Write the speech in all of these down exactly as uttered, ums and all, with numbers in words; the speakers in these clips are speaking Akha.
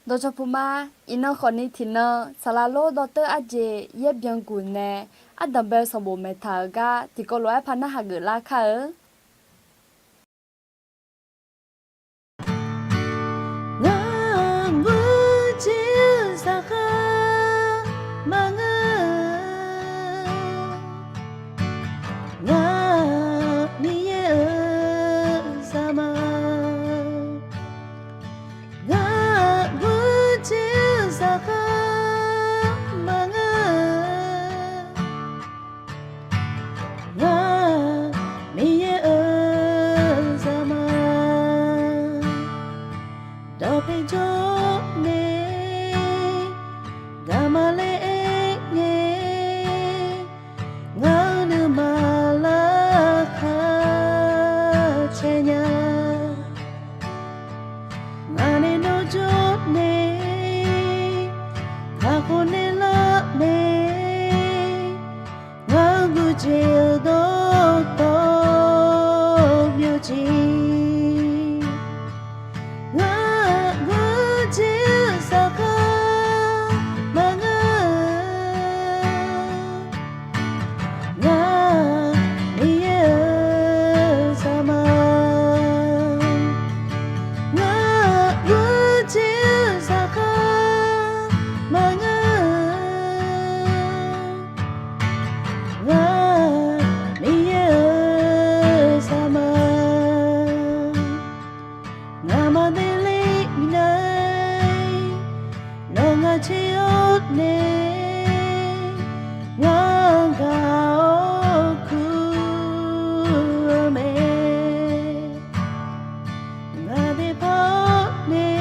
Dawqcawq puq ma. Iqnan khawfni tiqnan saqlaq lor dawrteur arjeq yaer byan guq nae, ardanqbae-eu sanqbof maeqtaq-euq gar tiqkawv lof-aer par narhaq geuflar kar-eu. Ngar guv jir-eu zaqkhav maqngeur-a. Ngar Miqyaer-euq zaqmar. Ngar guv jir-eu zaqkhav maqngeur-a. Ngar Miqyaer-euq zaqmar. Dawqpae jawr nae, gaqmaqlaer aer ngae, ngaq-euq nuima laqkhaq caer nya. Ngaq nae nawr jawr nae, kakhof naeqlar mae. Ngaq-euq guv jir-eu dawqtawv byovjir. Ngaq guv jir-eu zaqkhav maqngeur-a. Ngar Miqyaer-euq zaqmar. Ngaq guv jir-eu zaqkhav maqngeur-a. Ngar Miqyaer-euq zaqmar. Ngaqma daefle minav-aer, nawr ngaq caer-awr nae, ngaq gaq-awr kur-eu mae. Ngaq daefpar-awr nae,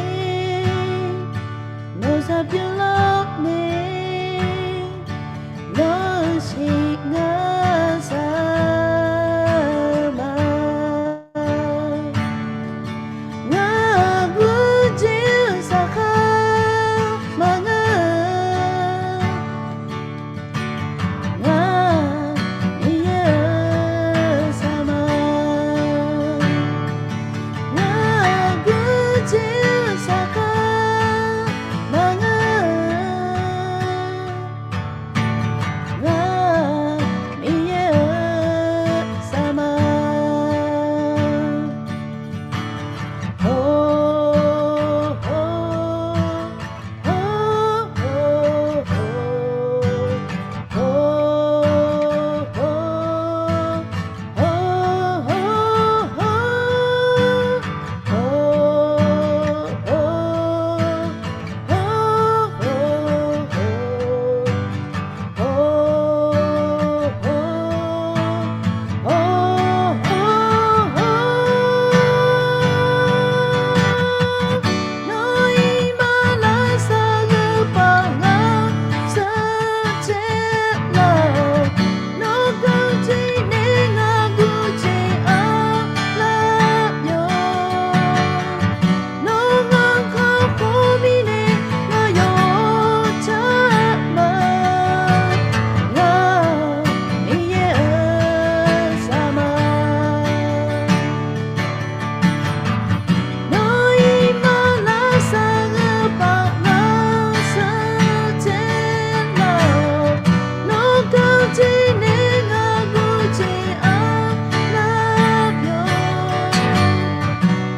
nawq zaq byanlar-awr nae, nawq-euq siq ngar za-eu ma. Ngaq guv jir-eu zaqkhav maqngeur-a. Ngar Miqyaer-euq zaqmar. Ngaq guv jir-eu zaqkhav maqngeur-a. Ngar Miqyaer-euq zaqmar. Nawr-iq maqlavsaq-eu paq ngar sheuqtsaev laf-awq. Nawr gawqjeq nae ngaq gawqjeq arlaf yawq. Nawr ngaq-anr kakhof mirnae ngaq yawqcar ma. Ngar Miqyaer-euq zaqmar. Nawr-iq maqlavsaq-eu paq ngar sheuqtsaev laf-awq. Nawr gawqjeq nae ngaq gawqjeq arlaf yawq.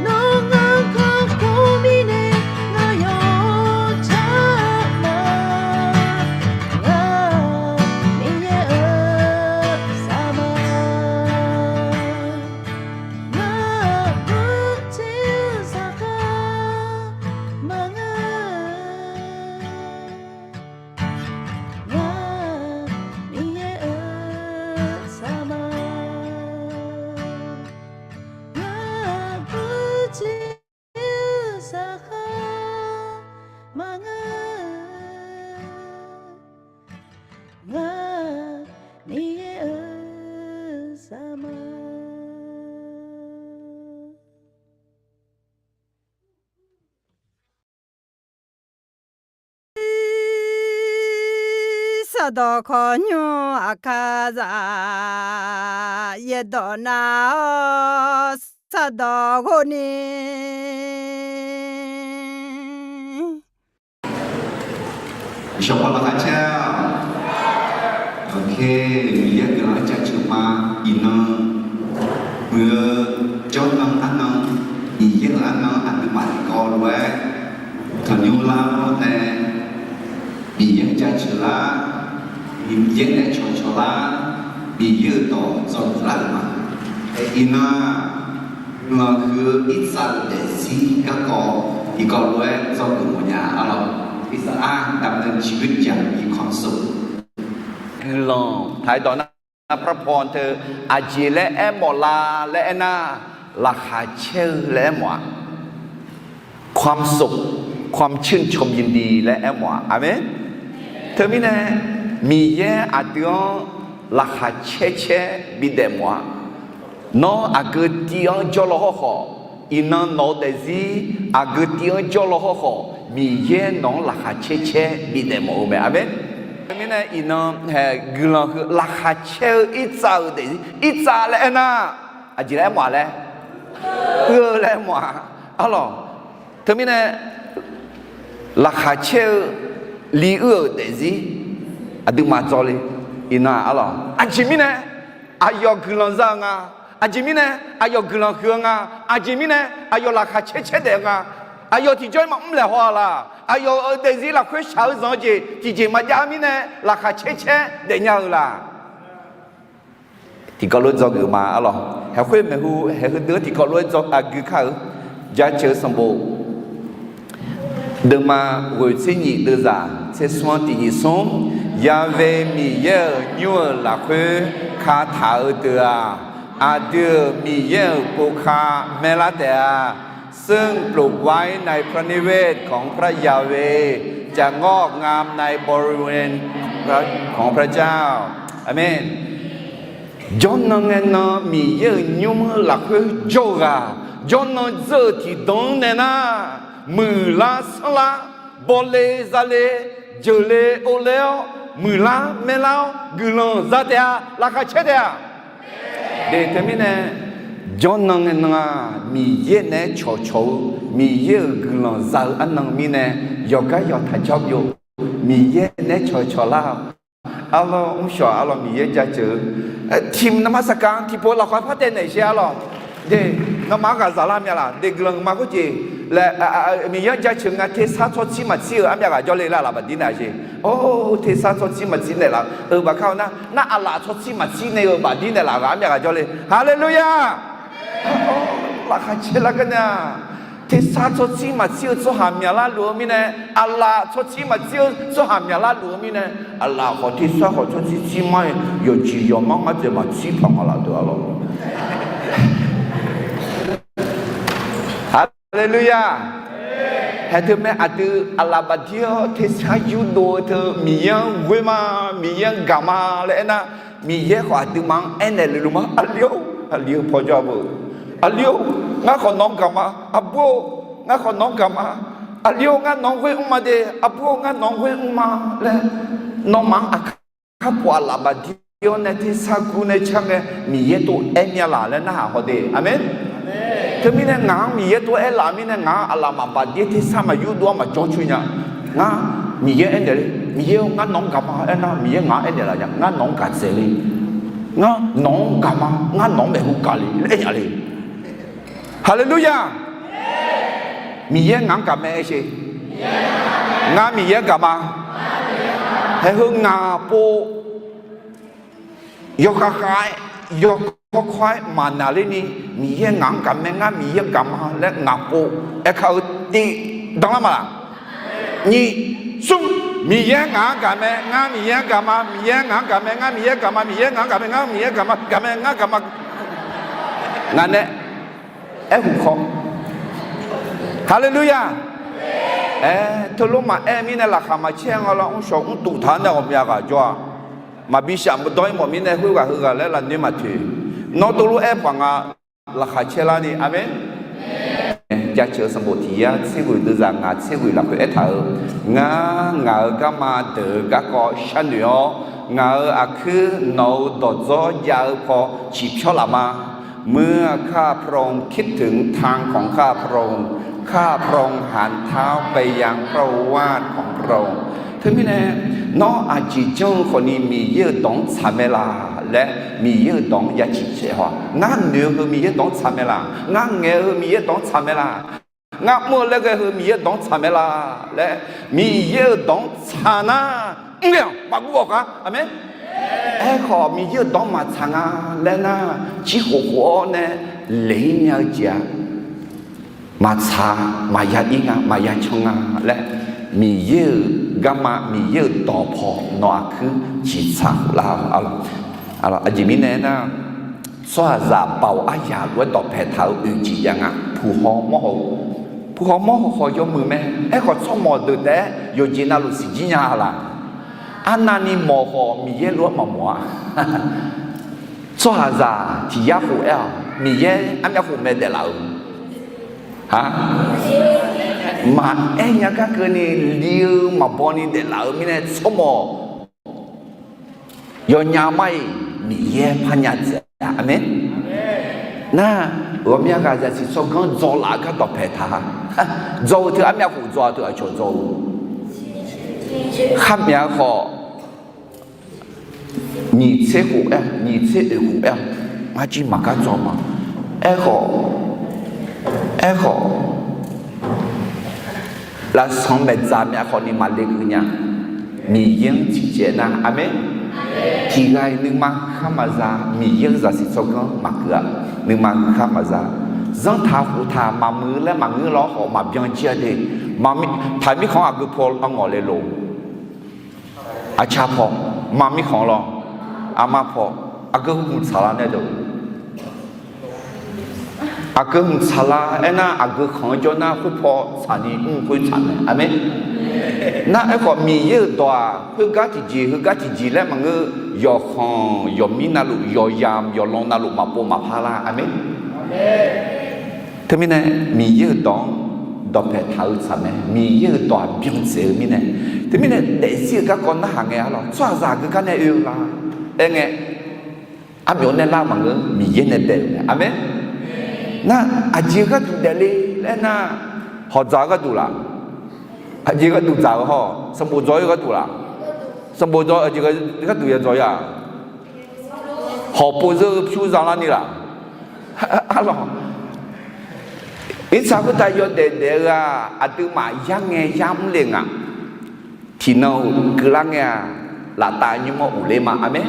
Nawr ngaq-anr kakhof mirnae ngaq yawqcar ma. Ngar Miqyaer-euq zaqmar. Ngaq guv jir-eu zaqkhav maqngeur-a. Ngar Miqyaer-euq zaqmar. Ngaq guv jir-eu zaqkhav maqngeur-a. Ngar Miqyaer-euq zaqmar. Saqdawq khawqnymr aqkar zaq, yaerdawq nar-awr saqdawq ghofni. Shawqpaw laqkhaq caer-a. Aqkaq, Miqyaer guiqlanq-anr jaceuq ma. Iqnan muiq-eu jawrnan arnan, Miqyaer-euq arnan aqduimaf tiqkawv lof-aer tanqnymr lar-awr nae, Miqyaer-anr jaceuq lar, Miqyaer nae cawqcawq lar, Miqyaer-euq dawq dzawgeuf lar-euq ma. Iqnan-aq, guiqlanq huiq-eu irtsav-euq daefzir garkawv tiqkawv lof-aer dzawgeuf mawfnya arlawq. อีกสักอัน ดำเนินชีวิตอย่างมีความสุข Guiqlanq taq-aer dawq nar, พระพร teu aqjeq laer aermawf la laer aernar, laqkhaq caer-eu laer aermawf-a. ความสุข ความชื่นชมยินดี laer aermawf-a. Aqmeq. Teumirnae, Miqyaer aqdui-anr laqkhaq caer caer bidaef mawf-a. Nawr aqgeu tiv-anr jawrlaw hawrkhawf, iqnan nawq-eu daefzir aqgeu tiv-anr jawrlaw hawrkhawf, Miqyaer nawq-anr laqkhaq caer caer bidaef mawf-eu mae. Aqmeq. Teumirnae iqnan, guiqlanq heu laqkhaq caer-eu irtsav-euq daefzir, irtsav laer aernar, aqjeq laer aermawf-a laer, uir-eu laer aermawf-a arlawq. Teumirnae, laqkhaq caer-eu li uir-euq daefzir aqduimaf dzawle. Iqnan arlawq, aqjeq mirnae aqyawf guiqlanq za-eu nga. Aqjeq mirnae aqyawf guiqlanq huiq-eu nga. Aqjeq mirnae aqyawf laqkhaq caer caer daef-eu nga. Aqyawf tiqjawr-ir maqmr laeq haw-a laq. Aqyawf-euq daefzir lafkhoer shaq-eu zanq-eu jeq tiqjeq maqjav-eu mirnae laqkhaq caer caer daefnya-eu laq. Tiqkawv lof-aer dzawgeuf ma arlawq. Haeqkhoer maeqhu haeq heudeuq-anr tiqkawv lof-aer dzawgeuf kar-eu. Jaceuq-eu sanqbof deuvma ghoeq tser nyif deuvzaq tser smr-anr tiq nyif smr. Ya've Miqyaer-euq nymr-euq lafkhoer kataq-eu deuq-aq, aqdui-euq Miqyaer-euq pov ka maerlar taef-a. ซึ่งปลูกไว้ในพระนิเวศของพระยาเวห์ จะงอกงามในบริเวณของพระเจ้า Aqmeq. Jawrnan ngae nan Miqyaer-euq nymr-eu lafkhoer jawr-eu ghaq, jawrnan dzeur-euq tiqdan-anr nae nar, muiqlar sanrlar, bawle zale, jeuqle ovle-awr, muiqlar maerlar-awr guiqlanq za taef-a, laqkhaq caer taef-a. Teumirnae, jawrnan ngae nan-aq, Miqyaer naeq-aer cawqcawq-eu, Miqyaer-euq guiqlanq za-eu arnan mirnae, yawqgar yawqtaq jawr byov, Miqyaer naeq-aer cawqcawq lar-awq. Arlawr mrshawq arlawr Miqyaer jaceuq-eu, tiq naqma saqkaq tiqpov lafkhaq-aer par taev naeq sher arlawr. De, nawmaf-anr ghaqzaq lar myav laf. De, guiqlanq ma khoerjeq laer, Miqyaer-anr jaceuq nga tersar tsawrtsir maqtsir-euq armyav ghaq jawrle laer laf baqdir naeq sher. Or, tersar tsawrtsir maqtsir naeqlaf-eu baqkar-eu nar, nar aqlaf tsawrtsir maqtsir naeq-eu baqdir naeqlaf-eu ghaq armyav ghaq jawrle. Haleluya! Laqkhaq caer lar gar nar, tersar tsawrtsir maqtsir-eu tsawrhaq myaqlar luf-eu mirnae, aqlaf tsawrtsir maqtsir-eu tsawrhaq myaqlar luf-eu mirnae, aqlaf khawf tersar khawf tsawrtsir tsir mar-aer yawqjeq yawqmar ngar dzaeq maqtsir paq maqlaf deuq-a lawr. Haleluya! Haeq teu mae aqdui aqlaf baqdir-awr tersar yurdov-eu teu Miqyaer-anr ghoer ma, Miqyaer-anr gaq ma laer aernar, Miqyaer khawf aqduimaf-anr aernaeq leluf ma, aqli-or, aqli-eu pawjawr-a beu, aqli-or, ngar khawf nawq-anr gaq ma, aqbur-or, ngar khawf nawq-anr gaq ma, aqli-or, ngar nawq-anr ghoer mr ma de, aqbur-or, ngar nawq-anr ghoer mr ma laer, nawmaf-anr aqkar pov aqlaf baqdir-awr nae tersar gur nae car ngae Miqyaer tov-aer myav laf laer narhaq haw de. Aqmeq. Teumirnae ngaq-anr Miqyaer tov-aer laf mirnae ngaq-anr aqlaf maqbaq dir tersar maqyurdov-anr maqjawr coer nya. Ngar Miqyaer aernaeq le, Miqyaer-or, ngar nawq-anr gaq ma aernar Miqyaer ngaq-anr aernaeq laf nya, ngar nawq-anr gaq dzaeq le, ngar nawq-anr gaq ma, ngar nawq-anr maeqhu gaq le laer aernya le. Haleluya! Miqyaer ngaq-anr gaq mae aer sher. Ngar Miqyaer gaq ma. Haeq heu ngaq pov yawkhav khav-aer, yawkawr kawr-aer maqnaqler ni, Miqyaer ngaq-anr gaq mae, ngar Miqyaer gaq ma laer ngaq pov aerkar-eu tiv danlar ma laq? Nyiq, smr, Miqyaer ngaq-anr gaq mae, ngar Miqyaer-anr gaq ma, Miqyaer ngaq-anr gaq mae, ngar Miqyaer gaq ma, Miqyaer ngaq-anr gaq mae, ngar Miqyaer gaq ma, gaq mae, ngar gaq ma. Ngaq nae aerhuq kawr. Haleluya! Aer, teulof maqaer mirnae laqkhaq maqcaer nga lawr, mrshawq mrtuf taq-anr nae ghawqmya ghaq jawr-a. Maqbi shaf maqdawr-ir mawf mirnae khoerghaq heughaq laer lafnoer maqtoeq. Nawr teulof aer paq nga, laqkhaq caer larni. Aqmeq. Jaceuq-eu sanqbof tiq yar tser ghoeq deuvzaq ngaq tser ghoeq lafkhoer aertaq-euq, ngar ngaq-euq garma deuq-eu garkawv sharnoeq-awr, ngaq-euq aqkuir nawq-euq dawqdzawr jav-eu paw ciqpyawr laf ma. เมื่อข้าพระองค์คิดถึงทางของข้าพระองค์ ข้าพระองค์หันเท้าไปยังพระโอวาทของพระองค์ Teumirnae, nawr aqjeq janr-eu khawfni Miqyaer-euq dawq-anr tsaq mae laq laer, Miqyaer-euq dawq-anr ya ciqcaev haw. Ngar noeq-eu heu Miqyaer dawq-anr tsaq mae laq? Ngar ngaeq-eu heu Miqyaer dawq-anr tsaq mae laq? Ngar mr-eu laer ghae heu Miqyaer dawq-anr tsaq mae laq laer, Miqyaer-euq dawq-anr tsaq nar, mr ghae-awq maqguv ghawq kar. Aqmeq. Aerkhawf, Miqyaer-euq dawq-anr maqtsaq nga laer nar, cirkhof khof-awr nae leq-ir nya-eu jeq-a. Maqtsaq, maqya ir nga, maqya can nga laer, Miqyaer-euq garma, Miqyaer-euq dawq paw nawq aqkuir ciqtsaq khof lar-awq. Aqjeq mirnae aernar, tsawrhaqzaq baoq aryaq lof-aer dawqpae taq-eu oeq jeq jav nga. Puq haw mawr haw, puq haw mawr haw khawf yawmuiq mae. Aerkhawf, tsawrmawq deuq taef-aer yawqjeq navluf siqjir nya laq? Arnavni mawq khawf Miqyaer lof-aer maqmawq-a. Tsawrhaqzaq tiq yar khof aer-awq, Miqyaer armyav khof mae daeflaf-euq. Maqaer nya gar keuvni li-eu maqbaw ni daeflaf-eu mirnae tsawrmawq yawnya mar-iq Miqyaer parnya dzaeq-a. Aqmeq. Nar, ghawqmya ghaq zaqsiq tsawrganr dzaw laf-eu gar dawqpae taq-a. Dzaw-eu teu armyav khof dzaw-a teu aqcawq dzaw-eu. Kharmyav khawf, nyiq tser khof aer, nyiq tser oeq khof aer, ngar jir maqgar dzaw ma. Aerkhawf, aerkhawf, lafsanq maeqdzaq myav khawfni maqle keuv nya. Miqyaer-anr tiqjeq nar, aqmeq. Tiq ghaq-iq nuima huiqkhar maqza, Miqyaer-euq zaqsiq tsawrganr maqkeuv-a. Nuima huiqkhar maqza, zanrtaq khoftaq maqmuiq laer maqngeur lawr khawf maqbyan jir-a de. Taq mirkhanq-anr aqgeu paw arngawq le lof. Aqcaq paw, ma mirkhanq lawr, aqma paw, aqgeu hmq tsaqlar nae deuq. Aqgeu hmq tsaqlar aernar, aqgeu khanq-anr jawr nar, khoerpaw tsaqni mr khoer tsaq mae. Aqmeq. Nar aerkhawf, Miqyaer-euq dawq-aq, khoergar tiqjeq, heugar tiqjeq laer maqngeur. Yawqkhanq yawqmir navluf, yawqyamq yawqlan navluf maqpov maqpar lar. Aqmeq. Teumirnae, Miqyaer-euq dawq-anr dawqpae taq-eu tsaq mae. Miqyaer-euq dawq-aq byan dzaeq-eu mirnae. Teumirnae, daefzir-eu garkawv narhaq ngae arlawq, tsawrhaqzaq aqgeu gar nae oe-eu la aer ngae, armyawf nae lar-eu maqngeur, Miqyaer nae bae-euq mae. Aqmeq. Nar, aqjeq gharduq daefle laer nar, hawq dzaq-eu gharduq laf? Aqjeq gharduq dzaq-eu haw, sanqbof dzaw-ir gharduq laf? Sanqbof dzaw, aqjeq gharduq ya dzaw-ir-a? Hawq pov zeur-eu pyur zalarni laf? Arlawq, irsaq khoertav yawdaef daef-eu-aq, aqduimaf yar ngae yar mr le nga. Tiqnan-euq keuvlar ngae-aq, laftav nymr-anr uqler ma. Aqmeq.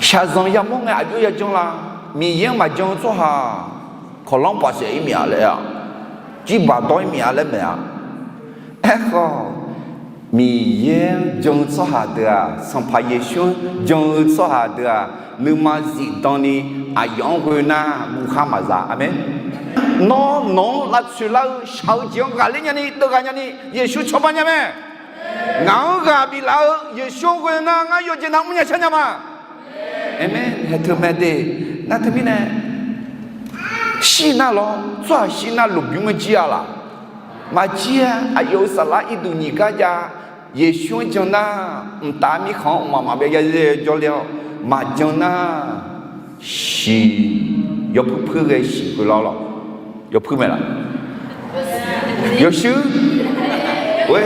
Shaqzanq yamawr ngae aqjox yajan la? Miqyaer-anr maqjan-eu tsawrhaq kawqlanr paqsaef-ir miq-a laer-a, jirbaq dawr-ir miq-a laer maeq-a. Aerkhawf, Miqyaer-anr jan-eu tsawrhaq deuq-aq, Sanqpaq Yeqsur-anr jan-eu tsawrhaq deuq-aq, nuima zifdan ni aqyawf-anr ghoe nar, guvkhar maqza. Aqmeq. Nawr nawq-anr lavtsoeq lar-eu shaq-eu jeq-anr ghaqler nyani, deuvghaq nyani, Yeqsur cawba nya mae. Ngaq-anr ghaq biflaf-eu Yeqsur-anr ghoe nar, ngar yawqjeq nav mrnya sharnya ma. Aqmeq. Haeqteu mae de. Nar teumirnae, shir nar lawr, tsawrhaq shir nar lmqbymr-anr jir-a laf? Maqjir-a. Aqyawf-euq saflar irduq nyiq gar jav, Yeqsur-anr jan nar, mqtav mirkhanq-anr mqmaq maqbyav ya jawrle-awr, maqjan nar, shiq, yawpuir puir ghae shiq ghoe lawr lawq. Yawpuir mae laf? Yawshuir. Oe,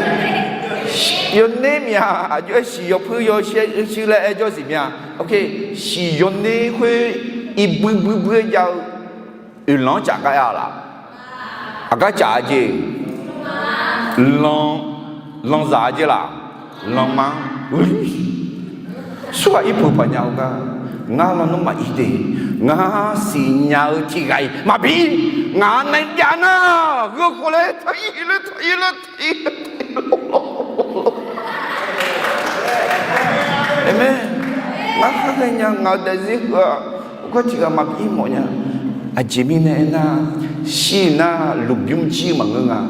yawner miq-a. Aqjox-aer shiq yawpuir yawshuir laer aer jawr siq mya. Oke, shiq yawner khoer irbuir buir buir-aer jav-eu oeqlanq-anr caf gar aer-a laf? Aqgar caf-a jeq? Lan, lanzaq-a jeq laf? Lanma-anr. Surghaq irpuq paq nya-eu gar, ngar lawnmr maqir de. Ngar siqnya-eu tiq ghaq-iq maqbi. Ngaq nae jav nar, gheu khof laer taq ir laer taq ir laer taq ir. Aqmeq. Ngar khar ghaenya ngaq-eu daefzir heu-aq, gar tiq ghaq maqbi mawf nya. Aqjeq mirnae aernar, shir nar lmqbymr jir maqngeur nga.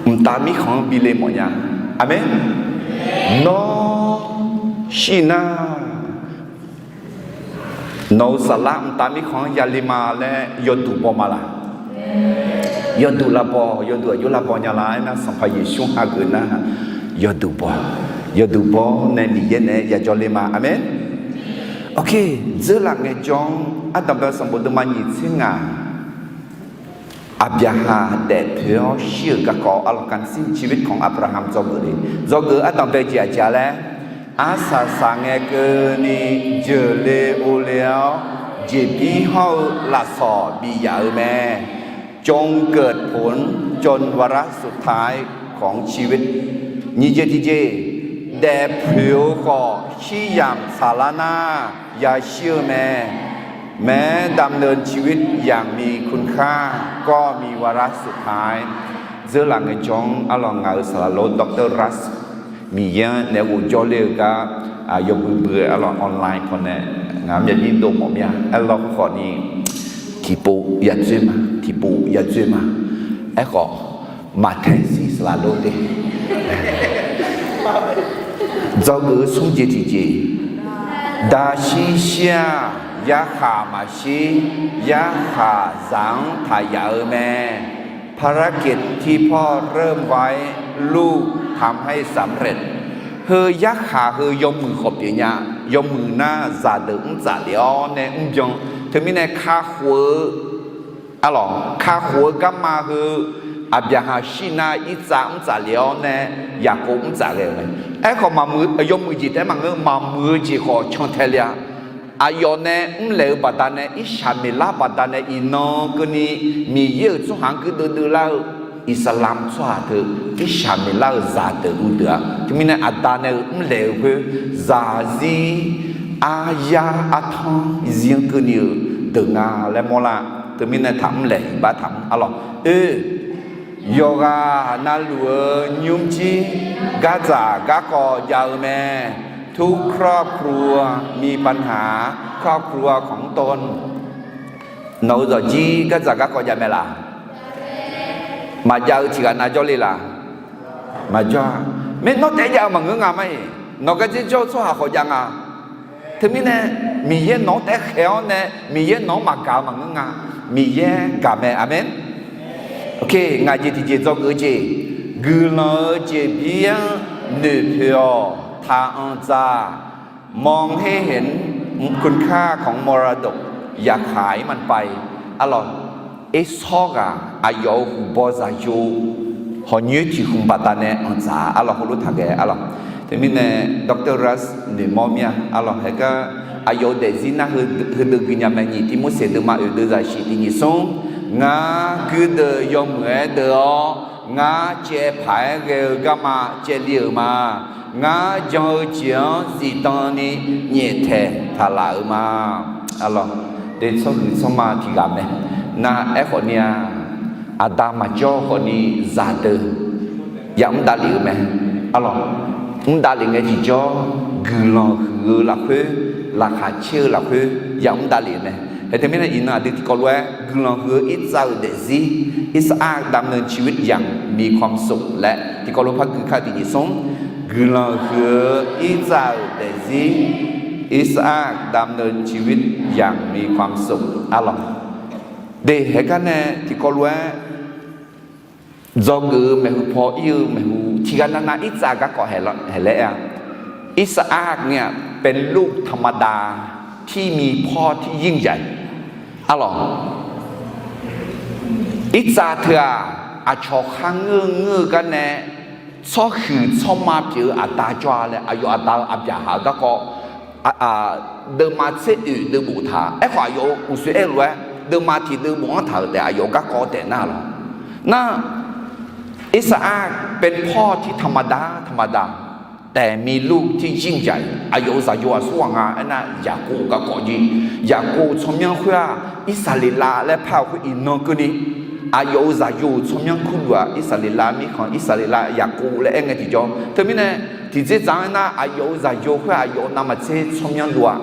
Mqtav mirkhanq-anr bi le mawf nya. Aqmeq. Nawr shir nar, nawq-euq saflar mqtav mirkhanq-anr yale ma laer yawduq baw ma laf? Yawduq lavbaw, yawduq aqjox lavbaw nya laf? Aernar, Sanqpaq Yeqsur hageuf nar, yawduq baw. Yawduq baw-awr nae Miqyaer naeq-aer yajawr le ma. Aqmeq. Oke, dzeurlaf ngaejawr-anr ardanqbae sanqbof deuvma nyiq tser ngaq Aqbyaqhaq daefpoeq-awr shir-euq garkawv arlawq, การสิ้นชีวิตของอับราฮัม dzawgeuf le. Dzawgeuf ardanqbae jeq aqjeq-a laer, arsaq saqngae keuvni jeuqle ovle-awr, jeqbir hawr-eu lafsawq bif yaf-eu mae. จงเกิดผลจนวาระสุดท้ายของชีวิต nyiq jeq tiqjeq, daefpoeq-eu khawf shir yamq saqlar nar yashir-eu mae. แม้ดำเนินชีวิตอย่างมีคุณค่า ก็มีวาระสุดท้าย Dzeurlaf ngaejawr-anr arlawq, ngaq-euq saqlaq lor Doctor Russ, Miqyaer-anr naef ghof jawrler-eu gar yawbui bui-eu arlawq, online pawnae ngaq-anr myavbir dov mawf mir-a. Aerlawr khawfni, tiqpov yadzoer ma, tiqpov yadzoer ma. Aerkhawf, maqtae zir saqlaq lor de. Dzawgeuf-eu smr jeq tiqjeq, daqshir shir-aq, yarkhaq maqshir, yarkhaq zaq-anr taq yaf-eu mae. ภารกิจที่พ่อเริ่มไว้ ลูกทำให้สำเร็จ Heu yarkhaq heu yawmuiq khawf pyeufnya, yawmuiq nar zaqdeuq mrtsaf lef-awr nae mrbyan. Teumirnae kakhof-eu, arlawq, kakhof-eu garma heu, Aqbyaqhaq shir nar Irtsav mrtsaf lef-awr nae Yaqkov mrtsaf ghae-euq mae. Aerkhawf, maqmuiq, yawmuiq jeq taef-aer maqngeur, maqmuiq-eu jeq khawf can tae le-a. Aqyawf nae mrlaeq-eu baqdanae, Irsaqmeqlar baqdanae iqnan keuvni Miqyaer-euq tsawrhaq-anr guirdeuv deuvlar-eu Iqsaqlamq tsawrhaq teu, Irsaqmeqlar-euq zaqdeuq uvdeuq-aq, teumirnae aqda nae-euq mrlaeq-eu khoer, zaqzir aryar artanr zir-anr keuvni-euq deuq nga laer mawrlar. Teumirnae taqmr laeq iqbax taqmr arlawq. Oe, yawqghaq navluf-eu nymrjir gardzaq garkawv jav-eu mae. ทุกครอบครัวมีปัญหา ครอบครัวของตน Nawq-eu zawqjir gardzaq garkawv jav mae laq? Maqjav-eu tiqghaq nav jawrle laq? Maqjawr-a. Maernawr taef-aer jav-eu maqngeur nga ma-iq. Nawq gardzer jawr-eu tsawrhaq khawf jav nga. Teumirnae, Miqyaer nawq-anr taef-aer khaeq-awr nae Miqyaer nawq-anr maqgaq-eu maqngeur nga. Miqyaer gaq mae. Aqmeq. Ngaq jeq tiqjeq dzawgeuf-eu jeq, guiqlanq-eu jeqbir-anr noeqpoeq-awq. ทำความรู้จัก มองให้เห็นคุณค่าของมรดก อย่าขายมันไป Arlawq, ersawr ghaq aqyawf-euq huqbaw zaqyo hawq nyoer tiq hmq baqdanae anqdzaq-a. Arlawq, heulof taqghae arlawq. Teumirnae Doctor Russ noeqmawr mir-a. Arlawq, haegar aqyawf-euq daefzir nar heudeuq gui nya mae. Nyiq Tivmorseq deuvma oeq deuv zaqsiq tiq nyiq smr, ngar guirdeuv yawmuiq-aer deuv-awr, ngar caevpaq-aer ghae-eu garma caevli-euq ma. Ngar jan-eu jeq-anr zifdan ni nyaeftaeq taq laf-euq ma. Arlawq, de tsawrhuiq tsawrma tiqghaq mae. Nar aerkhawf ni-a, aqda maqjawr khawf ni zaqdeuq yamr davlef-eu mae. Arlawq, mr davlef ngae tiqjawr, guiqlanq huiq-eu lafkhoer, laqkhaq caer-eu lafkhoer yamr davlef-eu mae. Hae teumirnae iqnan aqdui tiqkawv lof-aer guiqlanq huiq-eu Irtsav-euq daefzir, อิสอัคดำเนินชีวิตอย่างมีความสุข laer tiqkawv lof par gui kar tiq nyiq smr, guiqlanq huiq-eu Irtsav-euq daefzir, อิสอัคดำเนินชีวิตอย่างมีความสุข arlawq. De haegar nae tiqkawv lof-aer dzawgeuf-eu maeqhu paw ir-eu maeqhu tiqghaq navnav Irtsav garkawv haeq laer-a. อิสอัคเนี่ยเป็นลูกธรรมดา ที่มีพ่อที่ยิ่งใหญ่ arlawq. Irtsav teu-aq, aqcawq kharngeur ngeur-eu gar nae tsawrhuiq tsawrma pyeuf-eu aqda jawr-a laer, aqyawf aqda-eu Aqbyaqhaq-eu garkawv deuvma tser oeq deuv boftaq. Aerkhawf, aqyawf-euq uqsoer aer-eu lof-aer, deuvma tiq deuv bof-anr taq-euq taef aqyawf-euq garkawv taef nar lawq. Nar, อิสอัคเป็นพ่อที่ธรรมดา ธรรมดา แต่มีลูกที่ยิ่งใหญ่ aqyawf-euq zaqyo aqsur ghaq nga aernar, Yaqkov-euq garkawv jir. Yaqkov-euq tsawrmyanr khoer-aq, Irsaqleqlav laer par-euq khoer iqnan keuvni, aqyawf-euq zaqyo-euq tsawrmyanr kurluf-aq, Irsaqleqlav mirkhanq, Irsaqleqlav Yaqkov laer aer ngae tiqjawr. Teumirnae, tiqdzerdzaq-anr aernar, aqyawf-euq zaqyo khoer aqyawf-euq navmaqtser tsawrmyanr dov-a.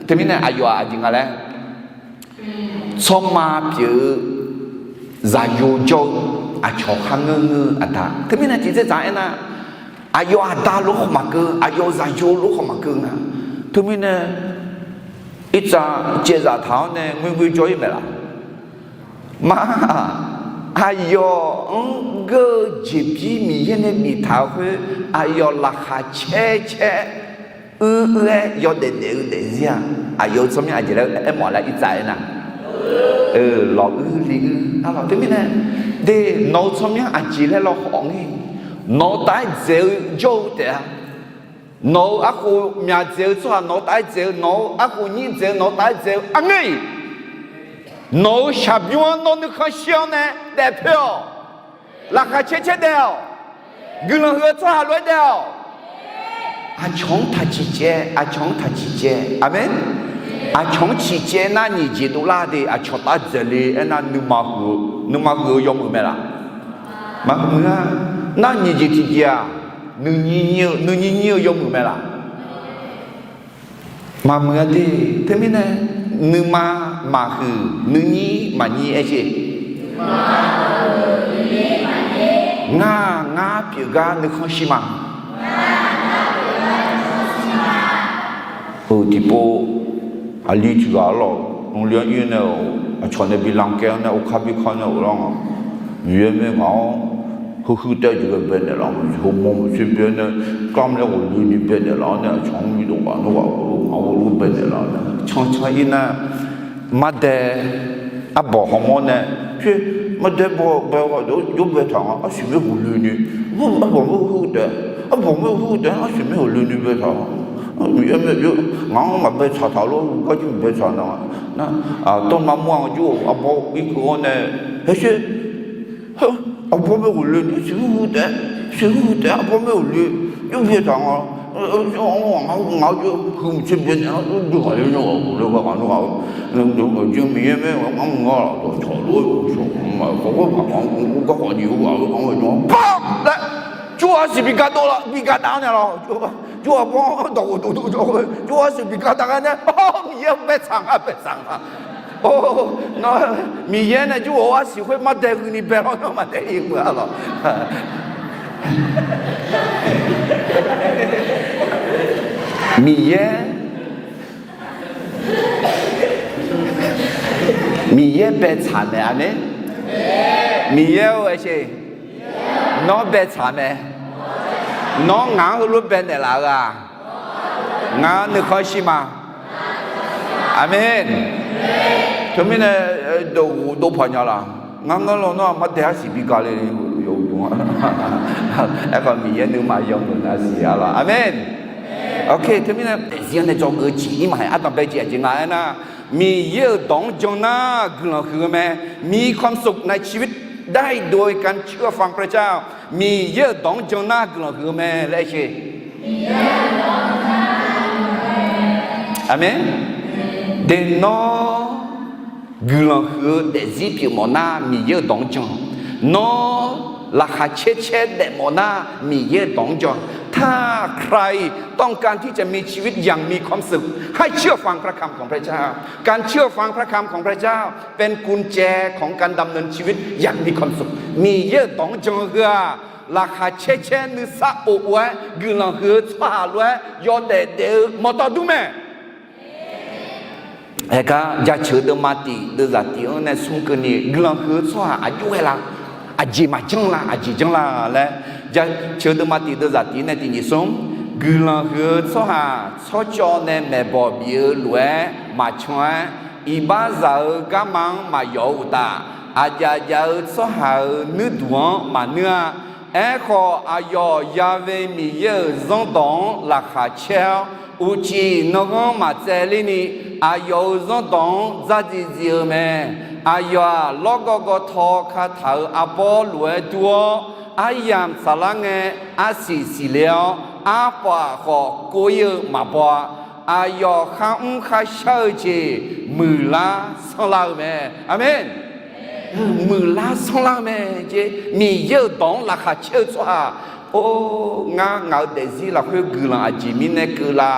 Teumirnae aqyawf-aq aqjeq nga laer, tsawrma pyeuf-eu zaqyo jawr-eu aqcawq kharngeur ngeur-eu aqda. Teumirnae tiqdzerdzaq-anr aernar, aqyawf aqda lof khawf maqkeuv, aqyawf-euq zaqyo lof khawf maqkeuv nga. Teumirnae Irtsav caevzaf taq-awr nae ngoergoer jawr-ir maeq laf? Ma, aqyawf-anr geur-eu jeqbir Miqyaer nae biftaq-eu khoer, aqyawf laqkhaq caer caer, uir uir-aer yawdaef daef-eu daefzir-aq, aqyawf-euq tsawrmyanr aqjeq laer aermawf laer Irtsav aernar, lawq uir li uir arlawq. Teumirnae, de, nawq-eu tsawrmyanr aqjeq laer lawkhawf ngae, nawq-eu taf-aer dzaeq-eu jawr-eu taef-a. Nawq-eu arkhof myaq dzaeq-eu tsawrhaq nawq-eu taf-aer dzaeq-eu, nawq-eu arkhof nyir dzaeq-eu nawq-eu taf-aer dzaeq-eu arngeur-iq, nawq-eu shaqbymr-anr nawr nuikhanr shir-awr nae daefpoer-awq. Laqkhaq caer caer daef-awq. Guiqlanq huiq-eu tsawrhaq lof-aer daef-awq. Aqcawq-anr taq ciqcaev, aqcawq-anr taq ciqcaev. Aqmeq. Aqcawq-anr ciqcaev nar nyiq jeq dovlar de, aqcawq taf-aer dzaeq le aernar, nuima huiq-eu yawmuiq mae laf? Maqmuiq-a. Nar nyiq jeq tiqjeq-aq, nuinyir nyir-eu yawmuiq mae laf? Maqmuiq-a de. Teumirnae, nuima maqhuiq nuinyir maqnyir aer jeq. Ngar, ngar pyeuf gar nuikhanr shir ma. Heu tiqpov aqli tiq ghaq arlawq, nymrli-anr ir nae-euq aqcawq nae bi lankaer-anr nae okar bi kanr nae-euq lar nga. Miqyaer mae ngaq-anr heuhuiq taef-aer jeq ghae baenaeq laf, heumanr maqtser baenae, kar laer ghofle ni baenaeq laf-awr nae aqcawq-anr bi dov ghaq nawr ghaq-eu ngaq-anr ghofle baenaeq laf-awr nae cancan ir nar, mardae arbawq hawmawr nae, pyaer, mardae bawbae ghaq dawr jawr baetaq nga, arsiq maer ghofle ni, arbawq maer hu taef, arbawq maer hu taef, arsiq maer ghofle ni baetaq nga. Miqyaer mae, ngaq-anr maqbae tsaq taq lor, garjir maqbae tsaq nar, nar, tawrma mawr-a nga jawr-eu arbawr irkeuv-awr nae, haer sher, arbawr maer ghofle ni, siq hu taef, siq hu taef, arbawr maer ghofle, jawr baetaq nga. Ngaq-anr jawr huiq maqtser baenaeq-anr jawr ghaq le nar ghaq ghofle ghaq nawr ghaq-eu, Miqyaer mae ngaq-anr mr-a laf dawqcawq lof-aer shawq ma khawf khoer ngaq-anr garkawv jeq-eu ghaq-eu anr-eu jawr par laer, jawr-eu arsiq bi gar dov la, bi gar dav-awr nae lawq. Jawr-eu arbawr-anr dawq ghofdov dov jawr-eu, jawr-eu arsiq bi gar dav gar nae, Miqyaer baetsaq nga, baetsaq nga. Or, nawr Miqyaer nae jawr-eu arsiq khoer mardae gui ni bae lawr, nawr mardae ir-eu arlawq. Miqyaer, Miqyaer baetsaq naeq-a mae. Miqyaer-or, aer sher, nawr baetsaq mae. Nawr ngaq-anr heulof baenaeq laf-eu-aq, ngar nuikhanr shir ma. Aqmeq. Teumirnae, dawq ghofdov paq nya laf? Ngar ngar lawnmr-aq mardae arsiq bi gar le, yawdmr-a. Aerkhawf Miqyaer nuima yawmuiq nar siq-a laf. Aqmeq. Ok, teumirnae daefzir-anr nae dzawgeuf-eu jeq nir maqhae ardanqbae jeq aqjeq nga aernar, Miqyaer-euq dawq-anr jan nar guiqlanq huiq-eu mae. มีความสุขในชีวิตได้โดยการเชื่อฟังพระเจ้า Miqyaer-euq dawq-anr jan nar guiqlanq huiq-eu mae laer aer sher. Aqmeq. Daeq nawr guiqlanq huiq-eu daefzir pyeuf mawf nar Miqyaer-euq dawq-anr jan. Nawr laqkhaq caer caer daef mawf nar Miqyaer-euq dawq-anr jan. ถ้าใครต้องการที่จะมีชีวิตอย่างมีความสุข ให้เชื่อฟังพระคำของพระเจ้า การเชื่อฟังพระคำของพระเจ้าเป็นกุญแจของการดำเนินชีวิตอย่างมีความสุข Miqyaer-euq dawq-anr jan-eu heu-aq, laqkhaq caer caer nuisar of of-aer guiqlanq huiq-eu tsawrhaq lof-aer yawdaef daef-eu mawqtawf dur mae. Aergar jaceuq deuvma tif deuvzaq tif-anr nae smr keuvni guiqlanq huiq-eu tsawrhaq aqjox ghae la? Aqjeq maqjanr la? Aqjeq janr la laer, jaceuq deuvma tif deuvzaq tif nae tiq nyiq smr, guiqlanq huiq-eu tsawrhaq tsawrcawv nae maeqbawq bif-eu lof-aer maqcan-aer, iqbaxzaq-euq garma-anr maqyawf-eu uqtaf, aqjaf jaf-eu tsawrhaq-euq nuirduq-anr maqnuir-a. Aerkhawf, aqyawf Ya've Miqyaer-euq zanrdawq-anr laqkhaq caer-awr, uqcif nanghanr maqtsaevler ni, aqyawf-euq zanrdawq-anr dzardziv dziv-eu mae. Aqyawf-aq, lawrgawv gawvtaw kataq-euq arbawr lof-aer dur-awr, aryamq saflar ngae, arsiq siqle-awr, arpaf khawf kov-ir-eu maqbaw-a. Aqyawf kharmr kharshar-eu jeq muiqlar sanrlar-eu mae. Aqmeq. Muiqlar sanrlar-eu mae jeq. Miqyaer-euq dawq-anr laqkhaq caer-eu tsawrhaq, or, ngar ngaq-euq daefzir lafkhoer guiqlanq aqjeq mirnae keuv la?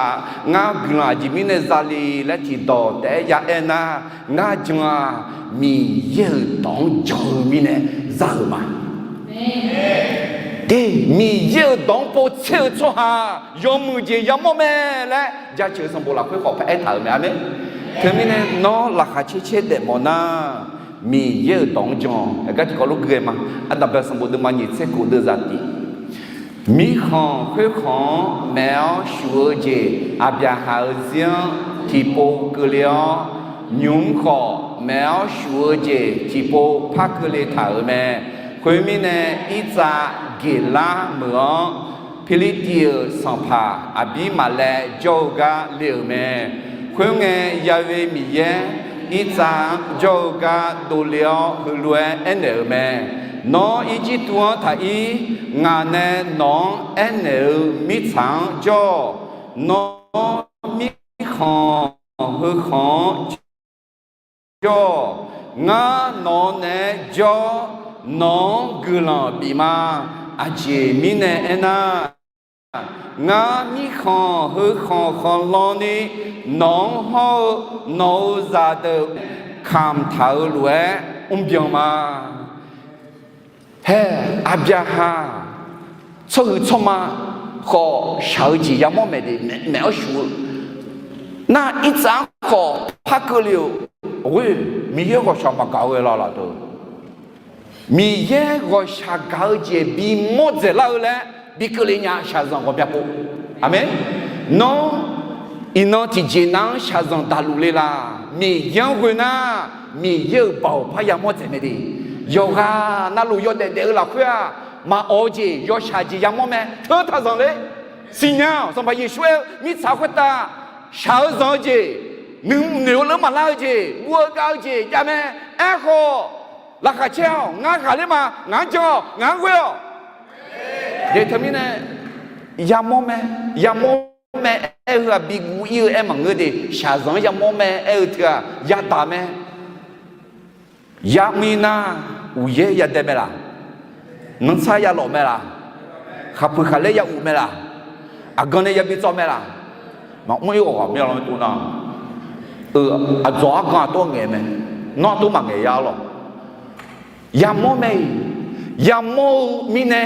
Ngar guiqlanq aqjeq mirnae zale laer tiqdawq taef-aer ya aer nar, ngar jan-a, Miqyaer-euq dawq-anr jan-eu mirnae zar-euq ma. Te, Miqyaer-euq dawq-anr povtser-eu tsawrhaq yawmuiq jeq yamawr mae laer jaceuq sanqbof lafkhoer khawf paraer taq-euq mae. Aqmeq. Teumirnae nawr laqkhaq caer caer daef mawf nar, Miqyaer-euq dawq-anr jan-awq. Aergar tiqkawv lof gui-aer ma. Ardanqbae sanqbof deuvma nyiq tser kof deuvzaq tif, mirkhanq khoerkhanq-anr maeq-awr shuf-eu jeq Aqbyaqhaq-euq zir-anr tiqpov keuvle-awr, nymq-mr khawf maeq-awr shuf-eu jeq tiqpov par keuvle taq-euq mae. Khoermirnae, Irsaq Geqlar meuq-anr Pirlirtiv-euq sanqpaq Aqbirmaqlaev jawr-eu gar le-euq mae. Khoerngae, Ya'we Miqyaer Irsaq-anr jawr-eu gar dovle-awr, heulof-aer aernaeq-euq mae. Nawr Irjirtuv-anr taq ir. Ngaq nae nawq-anr aernaeq-euq mirtsaq-anr jawr-awq. Nawr mirkhanq heukhanq-anr jawr-awq. Ngar nawq-eu naeq-aer jawr, nawq-anr guiqlanq bif ma. Aqjeq mirnae aernar, ngar mirkhanq heukhanq khanqlan ni nawq-anr hawr-eu nawq-euq zaqdeuq kamq taq-euq lof-aer mrbyan ma. Hae, Aqbyaqhaq tsawrhuiq tsawrma khawf shaq-eu jeq yamawr maeq de, maeq-awr shuf-eu nar, Irsaq-anr khawf par keuvle-euq. Oe, Miqyaer ghawqshaq maqgaq-eu ghae la laf deuq. Miqyaer ghawqshaq gaq-eu jeq bimawr dzaeqlar-eu laer bi keuvle nya, shaqzanq ghawqmya pov. Aqmeq. Nawr iqnan tiqjeq nav-anr shaqzanq daqluf le laq? Miqyaer-anr ghoe nar, Miqyaer-euq baoq par yamawr dzaeq mae de. Yawqghaq navluf yawdaef daef-eu lafkhoer-aq, maqawq-eu jeq yawshaq jeq yamawr mae. Teu taq zanqler. Siqnya-awq. Sanqpaq Yeqsur aer-eu mirtsaq khoertav shaq-eu zanq-eu jeq, nuinoeq-eu leur maqlar-eu jeq, guv-eu gav-eu jeq jav mae. Aerkhawf, laqkhaq caer-awq. Ngar ghaqler ma. Ngaq-anr jan-awq. Ngaq-anr ghoe-awq. Jeq teumirnae, yamawr mae, yamawr mae aer-eu-aq, biguv ir-eu aer maqngeur de. Shaqzanq-anr yamawr mae aer-eu teu-aq, yadaq mae. Yamr ir nar, uqyaer yadae mae laq? Nanrsar yalawf mae laq? Khaqpuiq khaqlaer ya uq mae laq? Aqgan nae yabi tsawv mae laq? Maqmr ir ghawqghaq mir-a lawr tov nar, aqdzawq argan aqtawr ngaeq mae. Nawr aqtawr maqngaeq ya lawq. Yamawr mae-iq, yamawr-eu mirnae,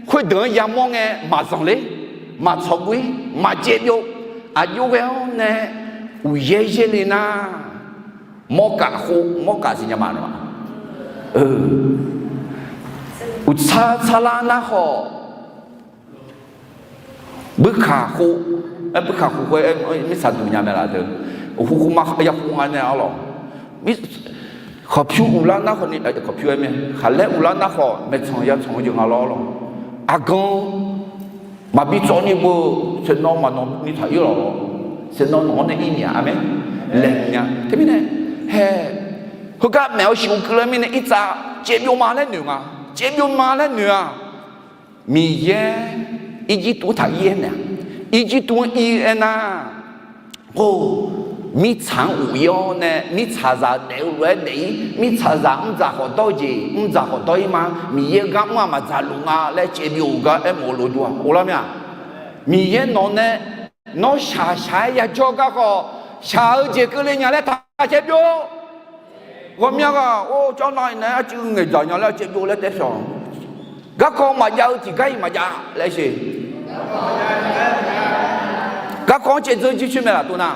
khoerdeuq-anr yamawr ngae maqzanqler, maqtsawqguv ir, maqcaev byov. Aqjox ghae-awr nae uqyaer yaerle nar, mawrkaf khof, mawrkaf siqnya ma. Uqtsar tsarlar nar khawf, buirkaq khof, aer buirkaq khof khoer mirtsaq duq nya mae laf deuq. Uqkhof khof ma ya khof nga nae arlawq. Khawqpyur uqlar nar khawf ni, khawqpyur aer mae, khaqlaer uqlar nar khawf maeqtsanq ya tsanq-eu jeq nga lawr lawq. Aqgan maqbi tsawv ni beu, saeqnawv maqnawv ni taq ir lawq. Saeqnawv nawq-anr nae ir nya, aqmeq, laeqhmq nya. Teumirnae, hae, heugar maeq-awr shif-eu keuvlar mirnae, Irsaq caevbyov ma laer noeq nga. Caevbyov ma laer noeq-a. Miqyaer Irjirtuv taq ir-aer naeq-a. Irjirtuv-anr ir-aer nar, or, mirtsaq-anr uq ir-awr nae, mirtsaqzaq daef-eu lof-aer daef ir, mirtsaqzaq mrdzaq khawf dawr-eu jeq mrdzaq khawf dawr ir ma. Miqyaer-eu gar mr-aq maqdzaq luf nga laer caevbyov-euq gar aermawf-eu lof dur-aq, or lar mir-a. Miqyaer nawq nae, nawr shaq shaq-aer yajawr gar khawf, shaq-eu jeq keuvle nya laer taq caevbyov. Ghawqmya ghaq, or, cawv nav-iq nae arcuiv ngaeqdzaq nya laer caevbyov laer taef shawq. Garkawv maqjav-eu tiqgar-iq maqjav laer sheq. Garkawv-anr caevdzeur jircoer mae laf tov nar,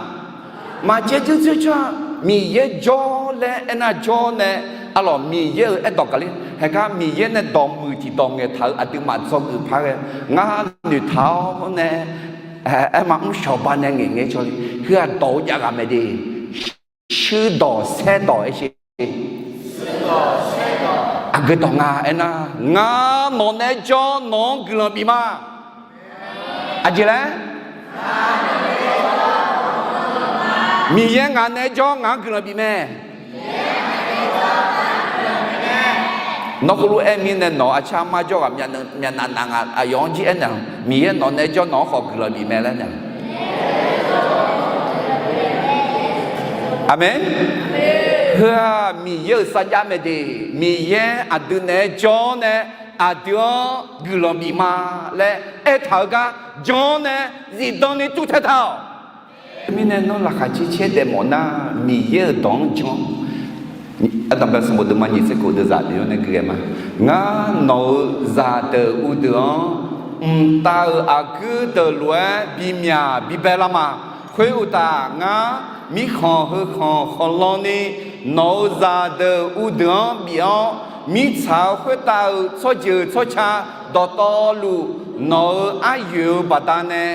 maqcaevdzeur jircoer-a. Miqyaer jawr laer aernar jawr nae, arlawq, Miqyaer-euq aerdawq gaqler haegar Miqyaer nae dawqmuiq tiqdawq ngaeqtaq-euq aqduimaf dzawgeuf par ghae, ngar noeqtaq-awr nae aerma mr shawq ba nae ngaeq ngae cawle. Heu-aq dawq-eu jav ghaq mae de. Shuirdawq saerdawq aer sheq. Aqgeu dawq nga aernar, ngar nawq naeq-aer jawr nawq-anr guiqlanq bif ma. Aqjeq laer? Miqyaer ngaq naeq-aer jawr ngaq-anr guiqlanq bif mae. Nawr khoerlof-aer mirnae nawq-euq arcar mar jawr ghaq myavnav naf ngaq aqyawf-anr jir aernaeq-a. Miqyaer nawq naeq-aer jawr nawq-anr khawf guiqlanq bif mae laer naeq-a. Aqmeq. Heu-aq Miqyaer-euq sarjax mae de. Miqyaer aqdui naeq-aer jawr nae aqdui-anr guiqlanq bif ma laer aertaq-eu gar jan nae zifdan ni tuvtae taq-awq. Teumirnae nawr laqkhaq caer caer daefmawf nar, Miqyaer-euq dawq-anr jan. Aqdaq bae sanqbof deuq ma nyiq tser kof deuq zaq deuq-anr nae gui ghae ma. Ngar nawq-euq zaqdeuq uvdeuq-anr mqtav-euq aqguir deuq lof-aer bimyaq bibae lar ma. Khoeruqtaf, ngar mirkhanq heukhanq khanqlan ni nawq-euq zaqdeuq uvdeuq-anr bif-awr, mirtsaq-eu khoertav-euq tsawrjeuq tsawrca dawqtawvluf nawq-euq aryoeq-eu baqdanae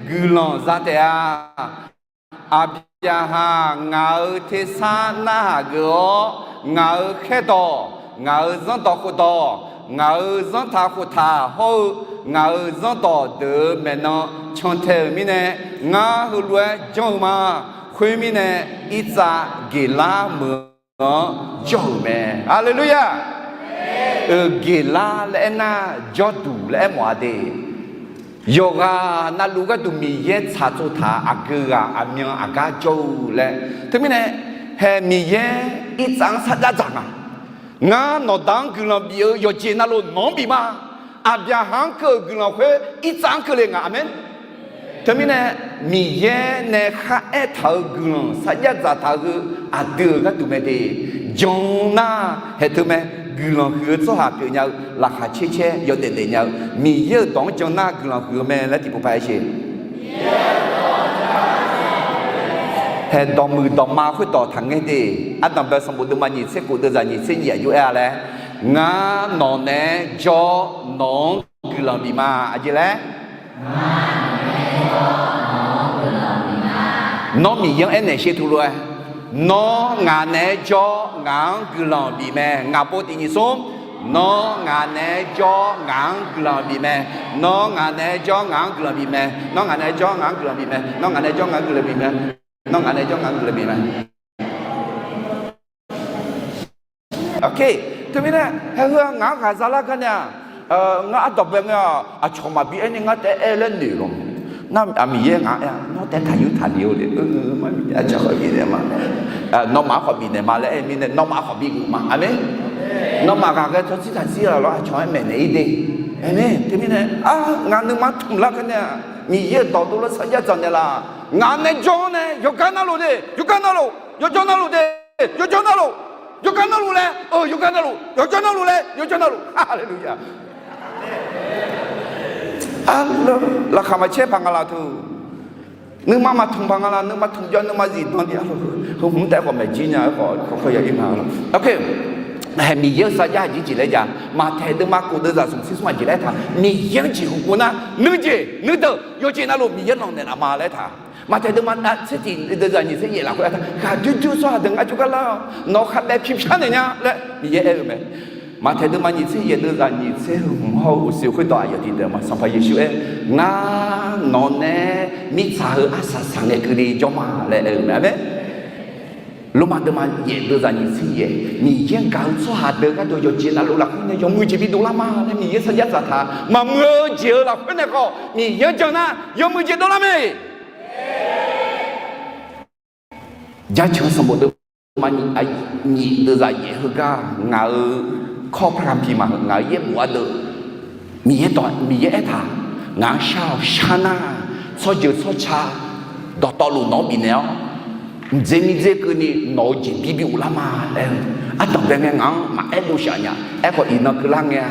guiqlanq za taef-a. Aqbyaqhaq Aqbyaqhaq ngaq-euq tersar narhaq geuf-awr, ngaq-euq khaerdawq, ngaq-euq zanrdawq khofdawq, ngaq-euq zanrtaq khoftaq hawr-eu ngaq-euq zanrdawq deuq-euq maeqnan cantae-euq mirnae, ngar heulof-aer janr-eu ma. Khoermirnae, Irsaq Geqlar meuq-anr jawr-euq mae. Haleluya! Euq Geqlar laer aernar, jawrduq laer aermawf-a de. Yawqghaq navluf gharduq Miqyaer tsaqtsov taq-euq aqgeu ghaq aqmyan aqgar jawr-eu laer. Teumirnae, hae Miqyaer Irsaq-anr sarjax dzaq nga. Ngar nawqda-anr guiqlanq bif-eu yawqjeq navluf nawq-anr bif ma. Aqbyaqhaq-anr keuv-euq guiqlanq khoer Irsaq-anr keuvle nga. Aqmeq. Teumirnae, Miqyaer nae kharaer taq-euq guiqlanq sarjax dzaqtaq-eu aqdui-euq gharduq mae de. Jan nar haeq teu mae. Guiqlanq huiq-eu tsawrhaq pyeufnya-eu laqkhaq caer caer yawdaef daef nya-eu Miqyaer-euq dawq-anr jan nar guiqlanq huiq-eu mae laer tiqpov par aer sher. Haeq dawqmuiq dawqma khoerdawq taqngaer de. Ardanqbae sanqbof deuvma nyiq tser khof deuvzaq nyiq tser nyiq aqjox aer-a laer, ngar nawq naeq-aer jawr, nawq-anr guiqlanq bif ma. Aqjeq laer Nawr Miqyaer-anr aernaeq sher teulof-aer, nawr ngaq naeq-aer jawr ngaq-anr guiqlanq bif mae. Ngaq pov tiq nyiq smr, nawr ngaq naeq-aer jawr ngaq-anr guiqlanq bif mae. Nawr ngaq naeq-aer jawr ngaq-anr guiqlanq bif mae. Nawr ngaq naeq-aer jawr ngaq-anr guiqlanq bif mae. Nawr ngaq naeq-aer jawr ngaq-anr guiqlanq bif mae. Nawr ngaq naeq-aer jawr ngaq-anr guiqlanq bif mae. Teumirnae, haeheu-aq ngaq-anr ghaq zalar gar nae-aq, ngar ardawq bae ngae-aq, aqcawq maqbi aer ni ngar taef aer laer noeq lawq. Nar-aq Miqyaer ngaq-anr aer-a, nawr taef taqyur taqle-or le. Aqcawq khawf bifnaeq ma. Nawmaf-anr khawf bifnaeq ma laer aer-eu mirnae, nawmaf khawf bigeuf ma. Aqmeq. Nawmaf ghaqghae tsawrtsir taqtsir-a lawr, aqcawq-aer maeqnaeq-ir de. Aqmeq. Teumirnae, ngaq nuima tmq lar gar nae-aq, Miqyaer-euq dawq dovlar sarjax dzaq naeqlaf. Ngaq nae jawr-awr nae yawqgar navluf de, yawqgar navluf, yawqjawr navluf de, yawqjawr navluf, yawqgar navluf laer, yawqgar navluf, yawqjawr navluf laer, yawqjawr navluf. Haleluya. Laqkhaq maqcaer paq nga laf teu. Nuima maqtmq paq nga laf, nuima tmq jawr nuima zifdan ni-a. Heu hmq taef khawf maeq jir nya-eu khawf, khawf khawf ya ir ma lawr. Haeq Miqyaer-euq sarjax aqjeq jeq laer jav. Maqtaeq deuvma khof deuvzaq smq tser smr aqjeq laer taq. Miqyaer-anr jeqhu pov nar nuijeq nuideuq yawqjeq navluf Miqyaer lanqnaeq laf ma laer taq. Maqtaeq deuvma tser tiq deuvzaq nyiq tser yaef lafkhoer aertaq, ghaqdoer doer-eu tsawrhaq deuq ngar jawrgar lar-awq. Nawq-eu khavbaev pyur pyar naeq nya laer Miqyaer aer-eu mae. Maqtaeq deuvma nyiq tser yaef deuvzaq nyiq tser hmq hawr-eu uqsiq khoerdawq aqyawf tiqdeuq ma. Sanqpaq Yeqsur aer, ngar nawq nae mirtsaq heu arsaq saq ngae keuvni jawr ma laer aer-eu mae. Aqmeq. Lormav deuvma yaef deuvzaq nyiq tser yaef, Miqyaer gaq-eu tsawrhaq deuq gharduq yawqjeq navluf lafkhoer nae yawmuiq jeq bidov lar ma laer Miqyaer sarjax dzaqtaq. Maqmuiq-eu jeq-eu lafkhoer nae khawf Miqyaer-anr jan nar yawmuiq jeq dovlar mae. Jaceuq sanqbof deuvma nyiq deuvzaq yaef heugar ngaq-euq kawr par ghamq pi maqheuq ngaq-euq yaerbof ardeuv Miqyaer dawq Miqyaer aertaq, ngaq-anr shar-awq. Shar nar, tsawrjeuq tsawrca dawqtawvluf nawq-anr bifnaeq-awr, mqdzer mirdzer keuvni nawq-eu jeqbir bi ghoflar ma laer-eu. Ardanqbae ngae ngaq-anr maqaer dovshaq nya. Aerkhawf iqnan keuvlar ngae-a,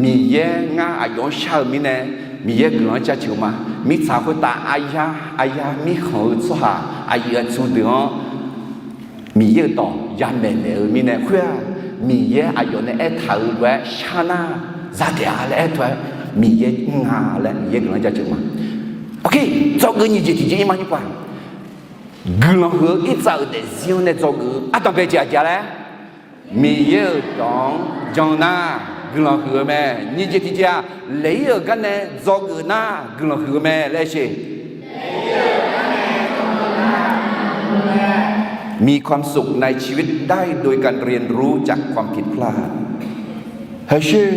Miqyaer ngar aqyawf-anr shar-eu mirnae, Miqyaer guiqlanq-anr jaceuq ma. Mirtsaq khoertav aryar aryar mirkhanq-eu tsawrhaq aqyuif aqtsu deuq-anr Miqyaer-euq dawq yamaeq naeq-eu mirnae khoer-aq, Miqyaer aqyawf nae aertaq-euq lof-aer shar nar, zadaef-a laer aer teu-aer, Miqyaer mr nga laer Miqyaer guiqlanq-anr jaceuq ma. Dzawgeuf nyiq jeq tiqjeq ir ma nymr paq. Guiqlanq huiq-eu Irsaq-euq daefzir-anr nae dzawgeuf-eu ardanqbae jeq aqjeq-a laer, Miqyaer-euq dawq-anr jan nar guiqlanq huiq-eu mae. Nyiq jeq tiqjeq-aq, laeq-ir-euq gar nae dzawgeuf nar guiqlanq huiq-eu mae laer aer sher. มีความสุขในชีวิตได้โดยการเรียนรู้จากความผิดพลาด Haeqsher,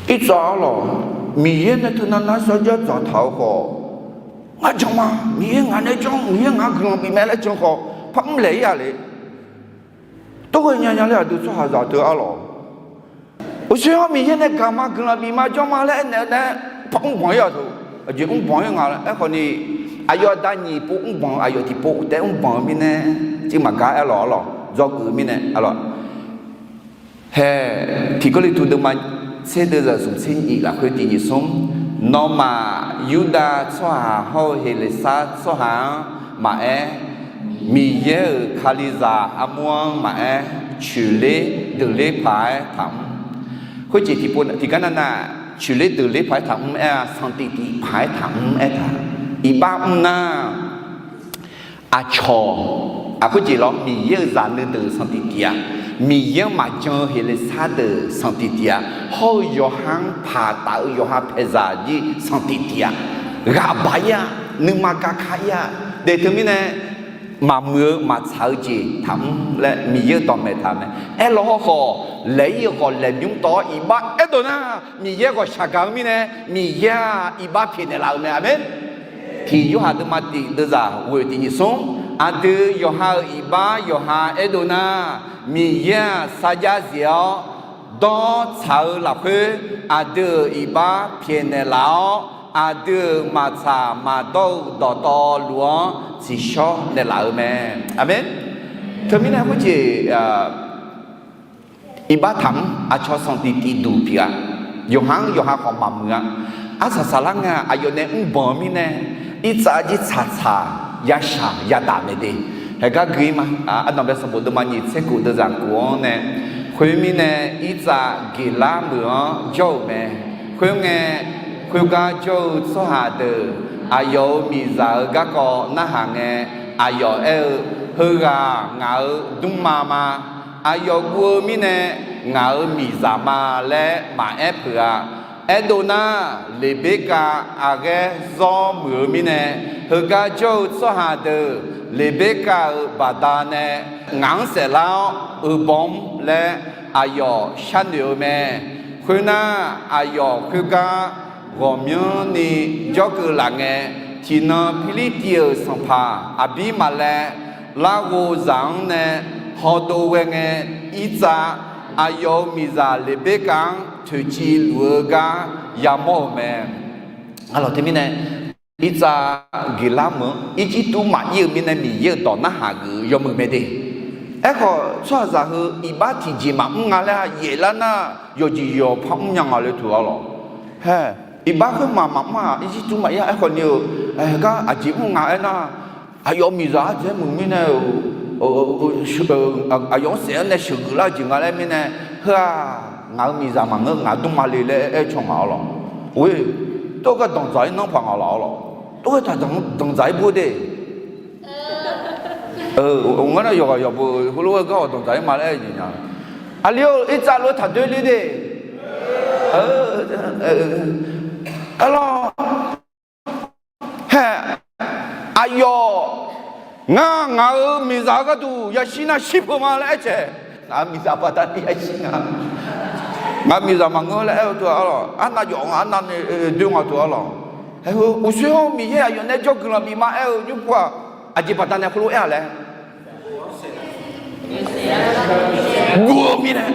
Irsaq arlawq, Miqyaer nae teunav nar sarjax dzaqtaq-eu khawf, ngar jan ma, Miqyaer ngaq nae janr, Miqyaer ngaq guiqlanq bif mae laer jan khawf, par mr laeq-ir-a le. Tov ghae nya nya laer aqdui tsawrhaqzaq teu arlawq, uqshoe-awr Miqyaer nae gaq ma, guiqlanq bif ma, janr ma laer aernaeq-eu nae par mr banq-ir-a teu. Aqjeq mr banq-ir nga laer aerkhawf ni, aqyawf aqda nyiq pov mr banq-eu, aqyawf tiqpov taef mr banq-eu mirnae, civ maqgar aer lawq arlawq, dzawgeuf-eu mirnae arlawq. Hae, tiq Gawrliqtu deuvma tser deuvzaq smq tser nyiq lafkhoer tiq nyiq smr, nawmaf Yurdav tsawrhaq hawr-eu Heqleqsar tsawrhaq-anr maqaer, Miqyaer-euq Kalizaq armur-anr maqaer, coeqler deuqler paq-aer taqmr. Khoerjeq tiqpov tiqgar nav nav, coeqler deuqler paq-aer taqmr aer-a, sanqtif tif paq-aer taqmr aertaq. iqbax mr nar, aqcawq, aqkhoerjeq lawr, Miqyaer-euq zaqnui deuq sanqtiq tiq-aq, Miqyaer-anr maqjan-eu heqlesar deuq sanqtiq tiq-aq, hawr-eu yawqha-anr paq taf-eu yawqha paeqzaq jir sanqtiq tiq-aq, ghaq baq-ir-a, nuima gaka-ir-a. Daeq teumirnae, maqmuiq-eu maqtsaq-eu jeq taqmr laer Miqyaer-euq dawqmaeq taq-eu mae. Aerlawq hawkhawf, laeq-ir-euq khawf laeq bymr tawv-awr iqbax aerdov nar, Miqyaer ghawqshaq gaq-eu mirnae, Miqyaer-aq iqbax pyaeqnaeq laf-euq mae. Aqmeq. Tiq Yorhaq deuvma tiq deuvzaq ghoeq tiq nyiq smr, aqdui yawqha-euq iqbax yawqha aerdov nar, Miqyaer-aq sarjax zif-awr dawr tsaq-eu lafkhoer, aqdui-euq iqbax pyaeqnaeq laf-awr, aqdui-euq maqtsaq maqdawr-eu dawqtawvluf-anr tsiqshawr naeqlaf-eu mae. Aqmeq. Teumirnae khoerjeq iqbax taqmr, aqcawq sanqtiq tiqduq pyeuf-a. Yawqha-anr yawqha khawf maqmuiq-a. Arsaq saqlar nga aqyawf nae mrbanq-eu mirnae, irtsav jir tsaqtsaq yashaq yadaq mae de. Haeqgar gui-ir ma. Ardanqbae sanqbof deuvma nyiq tser kof deuvzaq kof-anr nae, khoermirnae, irtsav geqlar meuq-anr jawr-euq mae. Khoerngae, khoergar jawr-eu tsawrhaq deuq aqyawf-euq miqzaq-euq garkawv narhaq ngae, aqyawf aer-eu, Heughaq ngaq-euq dmrma ma. Aqyawf guv-eu mirnae, ngaq-euq miqzaq ma laer maqaer peuq-a. Aerdov nar, Leqberkav aqghaer zawr muiq-eu mirnae, heugar jawr-eu tsawrhaq deuq Leqberkav-euq baqdanae ngaq-anr saeflar-awr uqbanq mr laer aqyawf sharnoeq-eu mae. Khoernar, aqyawf khoergar ghawqmyanrni jawrkeuv laf ngae, tiqnan Pirlirtiv-euq sanqpaq Aqbirmaqlaev larghov zaq-anr nae hawdov ghae ngae, irtsav aqyawf-euq miqzaq Leqberkav-anr toeqciv luf-eu gar yamawr-euq mae. Aqlawq teumirnae, irtsav geqlar meuq-anr Irjirtuv maqir-euq mirnae Miqyaer-euq dawq narhaq geuf-eu yawmuiq mae de. Aerkhawf, tsawrhaqzaq heu iqbax tiqjeq maqmr nga laer yaeflar nar, yawqjeq yawq par mr nya nga le teu-a lawq. Hae, iqbax khoermaf maqmr-aq, Irjirtuv maqir-a. Aerkhawf ni-eu, gar aqjeq mr nga aernar, aqyawf miqzaq ardzaeq-aer muiq mirnae-euq, aqyawf-anr saef-awr nae sheuqgeuf lar-eu jeq nga laer mirnae, heu-aq, ngaq-euq miqzaq maqngeur, ngaq dmrma le laer aer caw ngaq-awr lawq. Oe, tov gar danqdzaq-ir nanr paq ngaq laf-awr lawq. Tov-aer taq danqdzaq-ir bur de. Ngar nar yawqghaq yawqbo heulof-aer gar-awq danqdzaq-ir ma laer aer jeq nya. Aqli-or, irtsav lof-aer taq doer ler de. Arlawr, hae, aqyawf, ngar ngaq-euq miqzaq-eu gharduq yashir nar shir peuq ma laer aer cae. Ngaq-euq miqzaq baqdanae yashir nga. Ngaq-euq miqzaq maqngeur laer aer-eu teu-a lawq. Arnav jawf nga, arnav ni doer nga teu-a lawq. Hae, uqsoer hawr Miqyaer aqyawf nae jawrgeuf lanq bif ma aer-eu nymr pov-aq, aqjeq baqdanae heulof-aer-a laer guv-eu mirnae,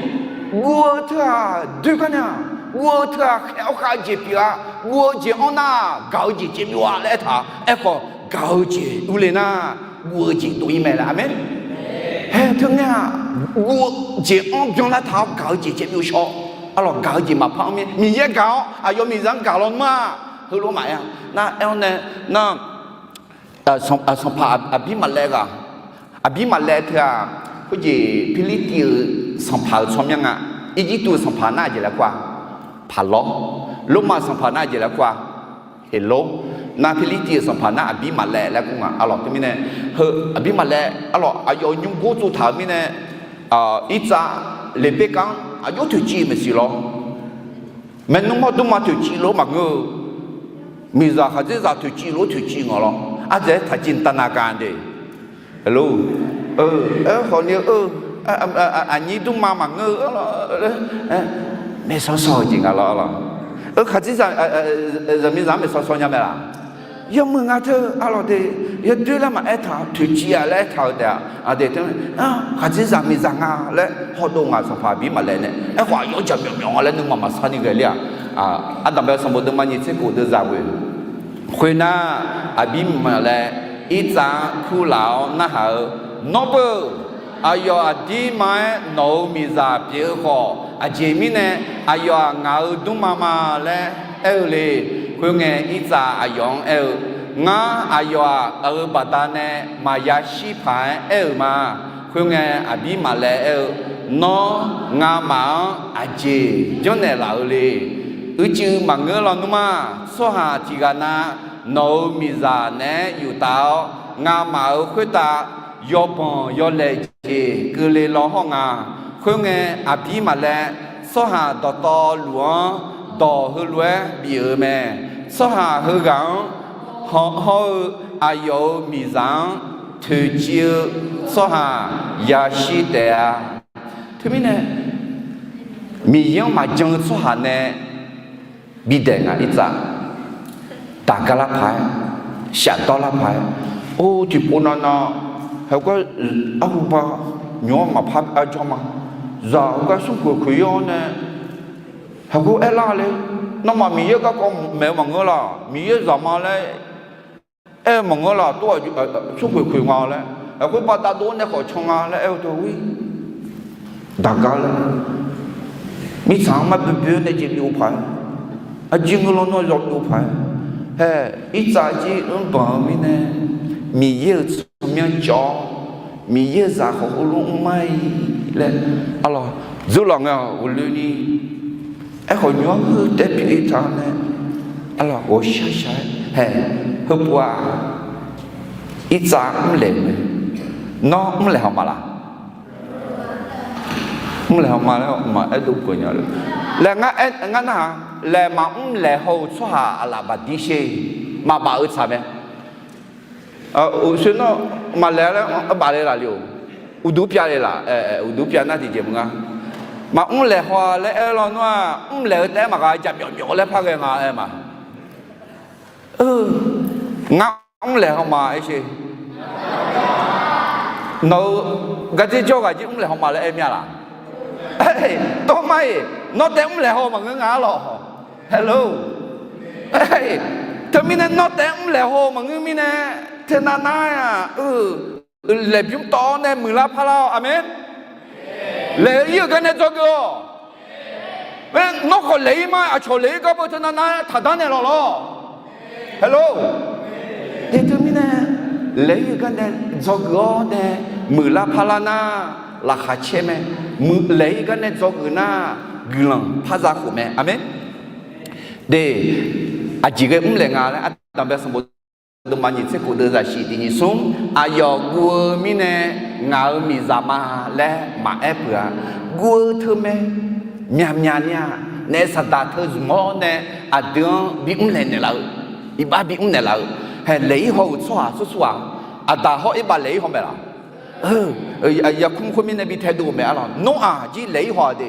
guv-eu teu-aq doer gar nae-aq, guv-eu teu-aq khaeq-awr khav-eu jeq pyeuf-a. Guv-eu jeq anr nar, gaq-eu jeq caev byov-a laer aertaq. Aerkhawf, gaq-eu jeq urle nar, guv-eu jeq dov-ir mae laer. Aqmeq. Hae, teu ngae-aq, guv-eu jeq anr byanlar taq-awr gaq-eu jeq caev byov shawr. Arlawq, gaq-eu jeq maqpar anr mir, Miqyaer gaq-awr aqyawf miqzaq-anr gaq lawnmr-aq, heulof maqaer-a. Nar aer-awr nae, nar, sanqpaq Aqbirmaqlaev ghaq, Aqbirmaqlaev teu-aq, khoerjeq Pirlirtiv-euq sanqpaq-euq tsawrmyanr nga. Irjirtuv-euq sanqpaq nar aqjeq laer kur-a, Paqlawr. Lormav sanqpaq nar aqjeq laer kur-a, Heqlor. Nar Pirlirtiv-euq sanqpaq nar Aqbirmaqlaev laer kur nga. Arlawq teumirnae, heu Aqbirmaqlaev arlawq aqyawf nymr gor tsov taq-euq mirnae, irtsav Leqberkav-anr aqjox toeqciv maeqsiq lawr. Maernmr mawrdmr ma toeqciv lof-aer maqngeur-eu, miqzaq khaqdzerzaq toeqciv lof-aer toeqciv ngaq lawr. Ardzaeq-aer taqciv taqnav gaq de. Aerkhawf ni-eu, aqnyir dmrma maqngeur-eu, maeqsaw saw-eu jeq nga lawr. Khaqdzerzaq, zaqmiqzaq-anr maeqsaw saw nya mae laq? Yawmuiq nga teu arlawq de, yawdoer lar maqaer taq, toeqciv-a laer aertaq-eu taef-a. Aqdui teu, khaqdzerzaq miqzaq nga laer hawdov ngaq sanqpaq Aqbirmaqlaev nae. Aerkhawf aqyawf jaqmyawf myawf nga laer nuima maqsar ni ghae ler-aq. Ardanqbae sanqbof deuvma nyiq tser kof deuvzaq ghoe. Khoernar, Aqbirmaqlaev irtsav-anr kurlaf-awr narhaq-eu, Nawr beu, aqyawf aqdirma-aer nawq-euq miqzaq pyeuf-eu khawf, aqjeq mirnae aqyawf-aq ngaq-euq dmrma ma laer aer-eu le. Khoerngae, irtsav aqyawf-anr aer-eu, Ngar aqyawf-aq, ngaq-euq baqdanae maqya shir paq-aer aer-euq ma. Khoerngae, Aqbirmaqlaev aer-eu, Nawr ngamaf-anr aqjeq janrnaeq laf-eu le. Uicuiv maqngeur lawnmr-aq, tsawrhaq tiq ghaq nav nawq-euq miqzaq naeq-aer yuf taf-awr, ngamaf-euq khoertav yawbanq yawlaeq jeq keuvle law hawr nga. Khoerngae, aqbir maqlaer, tsawrhaq dawqtawvluf-anr dawq heulof-aer bif-euq mae. Tsawrhaq heughaq-anr hawr-eu aqyawf-euq miqzaq-anr toeqciv-eu tsawrhaq yashir taef-a. Teumirnae, Miqyaer-anr maqjan-eu tsawrhaq nae bidaeq nga irtsav. Daqgar lar paq-aer, shafdawr lar paq-aer, or tiqpov navnav, heugar arhuba nymq-anr maqpar arjawr ma. Zaq heugar smrkhoeq khoeq-awr nae, heugar aerlar le, nawmaf Miqyaer garkawv maeq-eu maqngeur laq, Miqyaer zaqma laer aer-eu maqngeur laq, tov-aq smrkhoeq khoeq nga laer, khoer baqda'dov nae khawf can nga laer aer-eu teu-ir. Daqgar laer, mirtsaq-anr mar boeboe-awr nae jeq byov paq-aer, aqjeq ngeur lawnmr-aer yawbyov paq-aer, haeq irtsav jir mrbanq-eu mirnae, Miqyaer-euq tsawrmyanr cawv-awr, Miqyaer-euq zaq khawf heulof mr mar-iq laer, arlawq, dzeurlaf ngae-awq ghofloeni, aerkhawf nymq-anr heu taef pyeuf-ir taq-awr nae, arlawq, ghawqshaq shaq-aer haeq, heupuq-aq, irtsav mrlaeq mae. Nawr mrlaeq haw ma laq? Mrlaeq haw ma laer maqaer dov peuq nya le. Laer ngar aer, ngar narhaq, laeq maqmr laeq haw-euq tsawrhaq aqlaf baqdir sher, maqbaf-eu tsaq mae. Uqshoe nawr maqlaeq laer baf le laf le-or, uqduq pyav le laf, uqduq pyav nar tiqjeq maqnga. Maqmr laeq haw-a laer aer lawnmr-aq, mrlaeq-eu taef-aer maqgaq jaqmyawf myawf laer par ghae nga aer ma. Ngar mrlaeq haw ma aer sher. Nawq-euq garder jawr ghaq jir mrlaeq haw ma laer aer mir-a laq? Tawr mar-iq, nawr taef mrlaeq haw maqngeur nga arlawq. Hello. Teumirnae nawr taef mrlaeq haw maqngeur mirnae, teunav nar-aq, laeqbymr tawv-awr nae muiqlar parlar-awq. Aqmeq. Laeq-eu ir-euq garnae dzawgeuf-awq. Nawr khawf laeq-ir ma, aqcawq laeq-ir gar beu teunav nar taqdanr naeq lawq lawr. Hello. Teumirnae, laeq-ir-euq garnae dzawgeuf-awr nae muiqlar parlar nar, laqkhaq caer mae. Laeq-ir garnae dzawgeuf nar, guiqlanq par za khof mae. Aqmeq. De, aqjeq ghae mrlaeq nga laer Ardanqbae sanqbof deuvma nyiq tser khof deuv zaqsiq tiq nyiq smr, aqyawf guv-eu mirnae ngaq-euq miqzaq ma laer maqaer peuq-a. Guv-eu teumae, myaqmyaq ni-aq, naef saqdaq teu zmq-awr nae aqdui-anr bi mrlaeq naeqlaf-eu, iqbax bi mrnaeq laf-eu, haeq laeq-ir haw-euq tsawrhaq sursur-aq, aqdaq hawr irbaf laeq-ir haw mae laq? Yarkmr khoermirnae bi taedov-eu mae arlawq. Nawr-aq jir laeq-ir haw-aq de,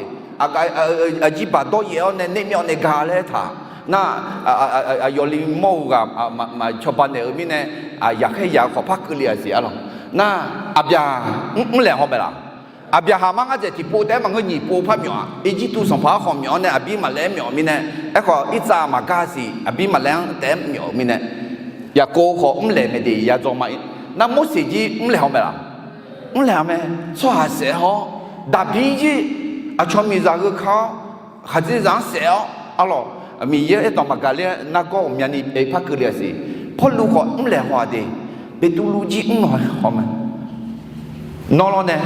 aqjir baqdawr yaef-awr nae nae myawf nae ga laer taq nar, aqyawf li mawr-eu ghaq maqcawba naeq-eu mirnae, yaqkhaer yaq-eu khawf par keuvle-aq siq arlawq. Nar, aqbyaq mrlaeq haw mae laq? Aqbyaqhaq mar ngar dzaeq tiqpov taef-aer maqngeur, nyiq pov par myawf-a. Irjirtuv sanqpaq-anr khawf myawf-awr nae aqbir maqlaer-anr myawf-eu mirnae, aerkhawf irtsav maqgar siq, aqbir maqlaer-anr taef-aer myawf-eu mirnae, Yaqkov khawf mrlaeq mae de, ya dzaw ma. Nar Morseq jir mrlaeq haw mae laq? Mrlaeq haw mae. Tsawrhaq saef-awr, Daqbir jir aqcawq miqzaq heu ka-awr, khaqdzerzaq-anr saef-awr arlawq, Miqyaer-anr aerdawq maqgaq ler-aer nargawr ghawqmyani par keuvle-aq siq. Pawrluv khawf mrlaeq haw-aq de, Beqtuvluv jir mrlaeq haw mae. Nawr lawr nae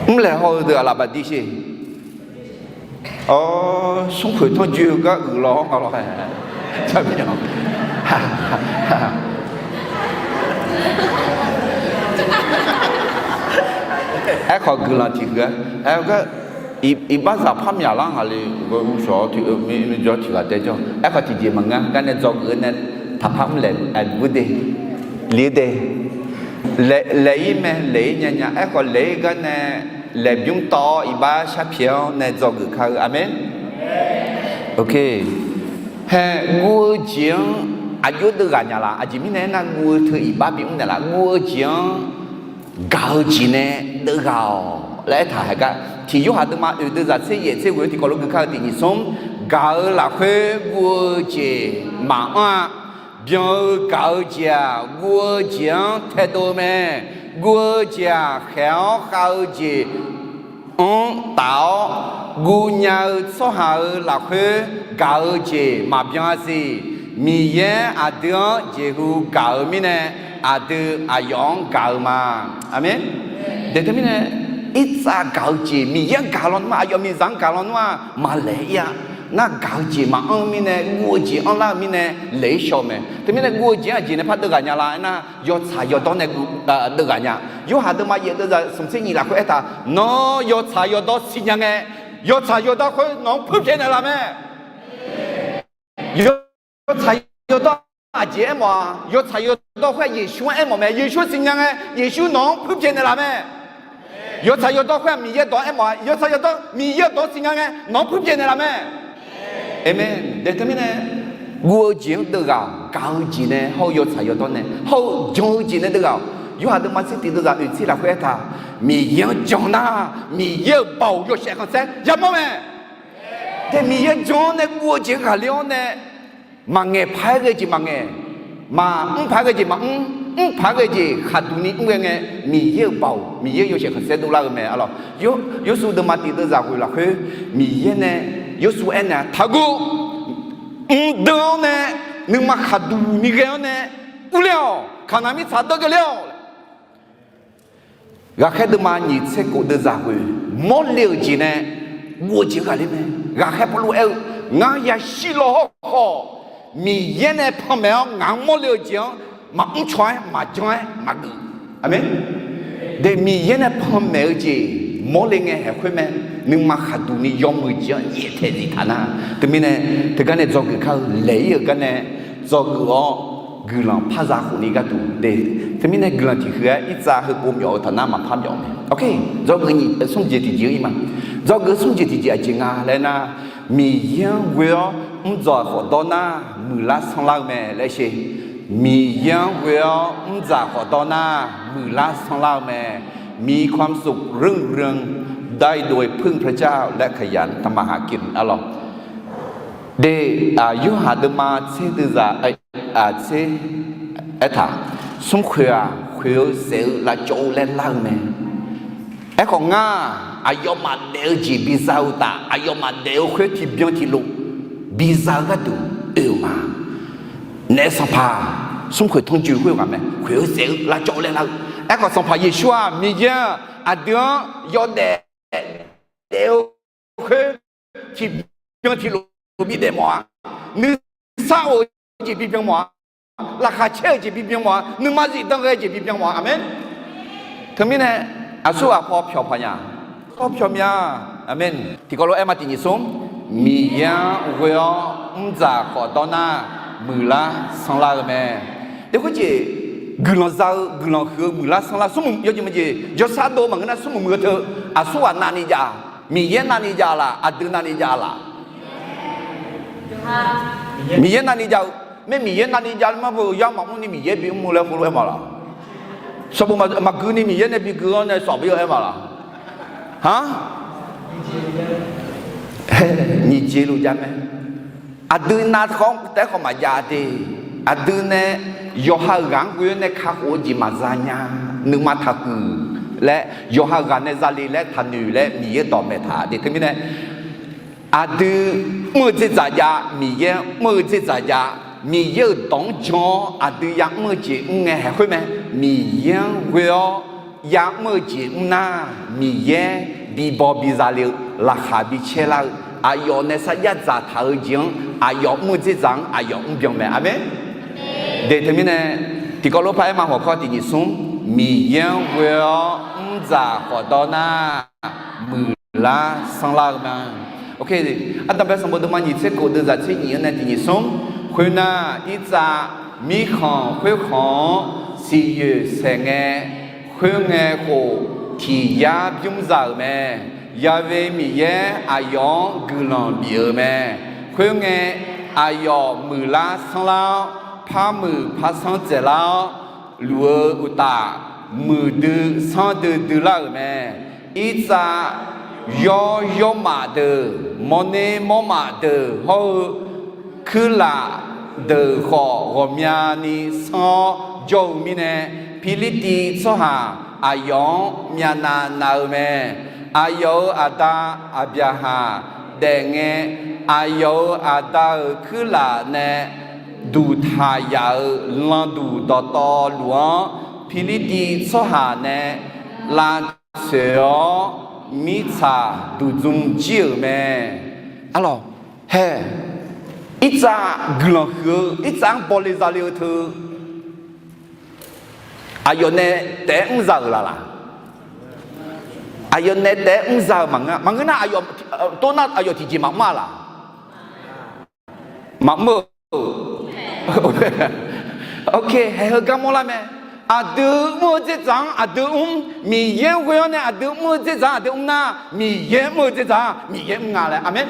mrlaeq haw-eu deuq aqlaf baqdir sher. Awr, smrkhoeq tanrjoe-eu gar uiqlaw-awr nga lawr-ae. Aerkhawf guiqlanq tiqhuiq-a. Aer-eu gar, iqbaxzaq par myaqlar ngaq le, uqshawq-awr tiq, jawr tiq ghaq tae jawr. Aerkhawf tiqjeq maqngeur, garnae dzawgeuf-eu nae taqpar mrlaeq, aqbur de, li-eu de. Laeq-ir mae, laeq-ir nya nya. Aerkhawf laeq-ir garnae laeqbymr tawv-awr iqbax sharpyaeq-awr nae dzawgeuf kar-eu. Aqmeq. Hae, guv-eu jeq-anr aqjox deuv ghaq nya laf? Aqjeq mirnae aernar, guv-eu teu iqbax bimr naeqlaf. Guv-eu jeq-anr gaq-eu jeq nae deuv ghaq-awq laer aertaq haeq gar, tiq Yorhaq deuvma oeq deuv zaq tser yaef tser ghoe-eu tiqkawv lof gui kar-eu tiq nyiq smr, gaq-eu lafkhoer guv-eu jeq maqanr-a. Byan-eu gaq-eu jeq-aq, guv-eu jeq-anr taedov-eu mae. Guv-eu jeq-aq, khaeq-awr khav-eu jeq anr taf-awr, guv nya-eu tsawrhaq-euq lafkhoer gaq-eu jeq maqbyan-a siq. Miqyaer aqdui-anr jeqhu gaq-euq mirnae, aqdui aqyawf-anr gaq-eu ma. Aqmeq. Daeq teumirnae, irtsav gaq-eu jeq Miqyaer-anr gaq lawnmr-aq, aqyawf miqzaq-anr gaq lawnmr-aq, maqlaeq-ir-a. nar gaq-eu jeq maqanr-eu mirnae, guv-eu jeq anrlar-eu mirnae laeq-ir shaw-eu mae. Teumirnae guv-eu jeq-anr aqjeq nae par deuvghaq nya la aernar, yawtsaq yawdawr nae guv, deuvghaq nya. Yorhaq deuvma yaef deuvzaq smq tser nyiq lafkhoer aertaq, nawr yawtsaq yawdawr siqnya ngae, yawtsaq yawdawr khoer nawq-anr puirpyaeq naeqlaf mae. Yawtsaq yawdawr aqjeq aermawf-a, yawtsaq yawdawr khoer-aq Yeqsur-anr aermawf mae. Yeqsur siqnya ngae, Yeqsur nawq-anr puirpyaeq naeqlaf mae. Yawtsaq yawdawr khoer-aq Miqyaer dawq-anr aermawf-a, yawtsaq yawdawr Miqyaer-euq dawq siqnya ngae, nawq-anr puirpyaeq naeqlaf mae. Aqmeq. Daef teumirnae, guv-eu jeq-anr deuvghaq-awq. Gaq-eu jeq nae hawr-eu yawtsaq yawdawr nae hawr-eu jan-eu jeq nae deuvghaq-awq. Yorhaq deuvma tser tiq deuvzaq oeq tser lafkhoer aertaq, Miqyaer-anr jan nar, Miqyaer-euq baoq yawshaef khanqsaer yamawr mae. Daef Miqyaer jan-awr nae guv-eu jeq ghaqler-awr nae, maqngaeq paq-aer ghae jeq maqngaeq, maqmr paq-aer ghae jeq maqmr, mr paq-aer ghae jeq khaqduq ni mr ghae ngae, Miqyaer-euq baoq, Miqyaer yawshaef khanqsaer dovlar-eu mae. Arlawq, Yorsuv deuvma tiq deuvzaq ghoeq lafkhoer, Miqyaer nae Yorsuv aernaeq-a, taqguv, mqdeuv-awr nae, nuima khaqduq ni ghae-awr nae, urler-awq. Kaqnaq mirtsaq deur keuvler-awq. Ghaqkhaer deuvma nyiq tser kof deuvzaq ghoeq, mawrle-euq jeq nae guv-eu jeq-anr ghaqler mae. Ghaqkhaer Pawrluv aer-eu, ngar yashir law hawrkhawf, Miqyaer nae panmaeq-awr ngaq-anr mawrle-eu jeq-anr maqmr caw-aer maqjan-aer maqgeuf. Aqmeq. Daef Miqyaer nae panmaeq-eu jeq mawrle ngae haeq khoer mae. Nuima khaqduq ni yawmuiq jeq-anr nyaeftaeq zif taq nar, teumirnae teugar nae dzawgeuf kar-eu laeq-ir-euq gar nae dzawgeuf-awr guiqlanq par za khofni gharduq de. Teumirnae guiqlanq tiq huiq-aer irtsav heupov myawf-eu taq nar maqpar myawf mae. Oke, dzawgeuf nyiq smr jeq tiqjeq-ir ma. Dzawgeuf smr jeq tiqjeq aqjeq nga laer nar, Miqyaer-anr ghoe-awr mrdzaw-aq khawf dawr nar, muiqlar sanrlar-eu mae laer sher. Miqyaer-anr ghoe-awr mrdzaq khawf dawr nar, muiqlar sanrlar-eu mae. มีความสุขรุ่งเรือง ได้โดยพึ่งพระเจ้า และขยันทำมาหากิน arlawq. De, Yorhaq deuvma tser deuvzaq tser aertaq, smrkhoeq-aq, khoeq-eu saef-eu lavcawv-eu laer lar-eu mae. Aerkhawf ngar, aqyawfmaf daef-eu jeq biza-eu uqtaf, aqyawfmaf daef-eu khoer tiqbyan tiqlof biza-eu gharduq oe-euq ma. Naef sanqpaq, smrkhoeq tanrjoe khoerghaq mae, khoeq-eu saef-eu lavcawv-eu laer lar-eu. Aerkhawf Sanqpaq Yeqsur-aq, Miqyaer-aq, aqdui-anr yawdaef daef-eu khoer tiqbyan tiqlof bifdaef mawf-a. Nuisar of-eu jeq bibyan mawf-a. Laqkhaq caer-eu jeq bibyan mawf-a. Nuima zifdan ghae-eu jeq bibyan mawf-a. Aqmeq. Teumirnae, aqsur ghaq paw pyawq paq nya, paw pyawq mya. Aqmeq. Tiqkawv lof-aer ma tiq nyiq smr, Miqyaer-anr ghoe-awr mrdzaq khawf dawr nar, muiqlar sanrlar-eu mae. Teu khoerjeq, guiqlanq za-eu guiqlanq huiq-eu muiqlar sanrlar smrmuiq yawjeq maqjeq jawrsar dov maqngeur nar smrmuiq muiq-eu teu, aqsur ghaq navni jav-a, Miqyaer navni jav laf, aqdui navni jav laf? Miqyaer navni jav-eu mae. Miqyaer navni jav-eu mar-eu yar maqmr ni Miqyaer bimr-eu laer khoerlof-aer ma laf? Sanqbof maqgui ni Miqyaer nae bigui-awr nae sawf bir-eu aer ma laf? Aq, nyiq jeq luf jav mae. Aqdui nav khawf taef-aer khawf maqjav de. Aqdui nae yawqha-euq ghaq-anr ghoe-awr nae kakhof-eu jeq maqza nya. Nuima taqhuiq laer yawqha ghaq nae zale laer taqnoeq laer Miqyaer dawq maeq taq de. Teumirnae aqdui mr-eu dzerdzaq jav, Miqyaer mr-eu dzerdzaq jav, Miqyaer-euq dawq-anr jan-awr aqdui yamr-eu jeq mr ngae haeq khoer mae. Miqyaer-anr ghoe-awr yamr-eu jeq mr nar, Miqyaer bibaw bizale-eu, laqkhaq bicaer lar-eu, aqyawf nae sarjax dzaqtaq-eu jeq-anr aqyawf mr-eu dzerdzaq-anr aqyawf mrbyan mae. Aqmeq. De teumirnae, tiqkawv lof par-aer ma hawq kawr tiq nyiq smr, Miqyaer-anr ghoe-awr mrdzaq khawf dawr nar, muiqlar sanrlar-eu mae. Ardanq bae sanqbof deuvma nyiq tser kof deuvzaq tser nyiq-anr nae tiq nyiq smr, khoernar, irtsav mirkhanq khoerkhanq-anr siqyoeq saeq ngae, khoerngae khof tiq yar bymr za-euq mae. Ya'we Miqyaer aqyawf-anr guiqlanq bif-euq mae. Khoerngae, aqyawf muiqlar sanrlar-awr, par muiq par sanr tsaevlar-awr, luf-eu uqtaf, muiqdui sanrdui duilar-euq mae. Irtsav yawr yawrmaf deuq, mawrner mawrmaf deuq hawr-eu, kuirlaf deuq khawf ghawqmyani sanr-awr jawr-eu mirnae, Pirlirtiv tsawrhaq aqyawf-anr myavnav nav-eu mae. Aqyawf-euq aqda Aqbyaqhaq daefngae, aqyawf-euq aqda-euq kuirlaf nae duqtaq yaf-euq landuq dawqtawvluf-anr, Pirlirtiv tsawrhaq nae lavtsoeq-awr, mirtsaq duqdzm jir-euq mae. Arlawq, Hae, irtsav guiqlanq huiq-eu, irtsav-anr bawle zale-eu teu, aqyawf nae taef-aer mr za-euq laf laq? Aqyawf nae taef-aer mr za-euq maqngeur, maqngeur nar aqyawf, tov nar aqyawf tiqjeq maqmr-a laq? Maqmr-eu. Ok, haeq heugar mawrlar mae. Aqdui mr-eu dzerdzaq-anr aqdui mr, Miqyaer ghoe-awr nae aqdui mr-eu dzerdzaq-anr aqdui mr nar, Miqyaer mr-eu dzerdzaq-anr Miqyaer mr nga laer. Aqmeq.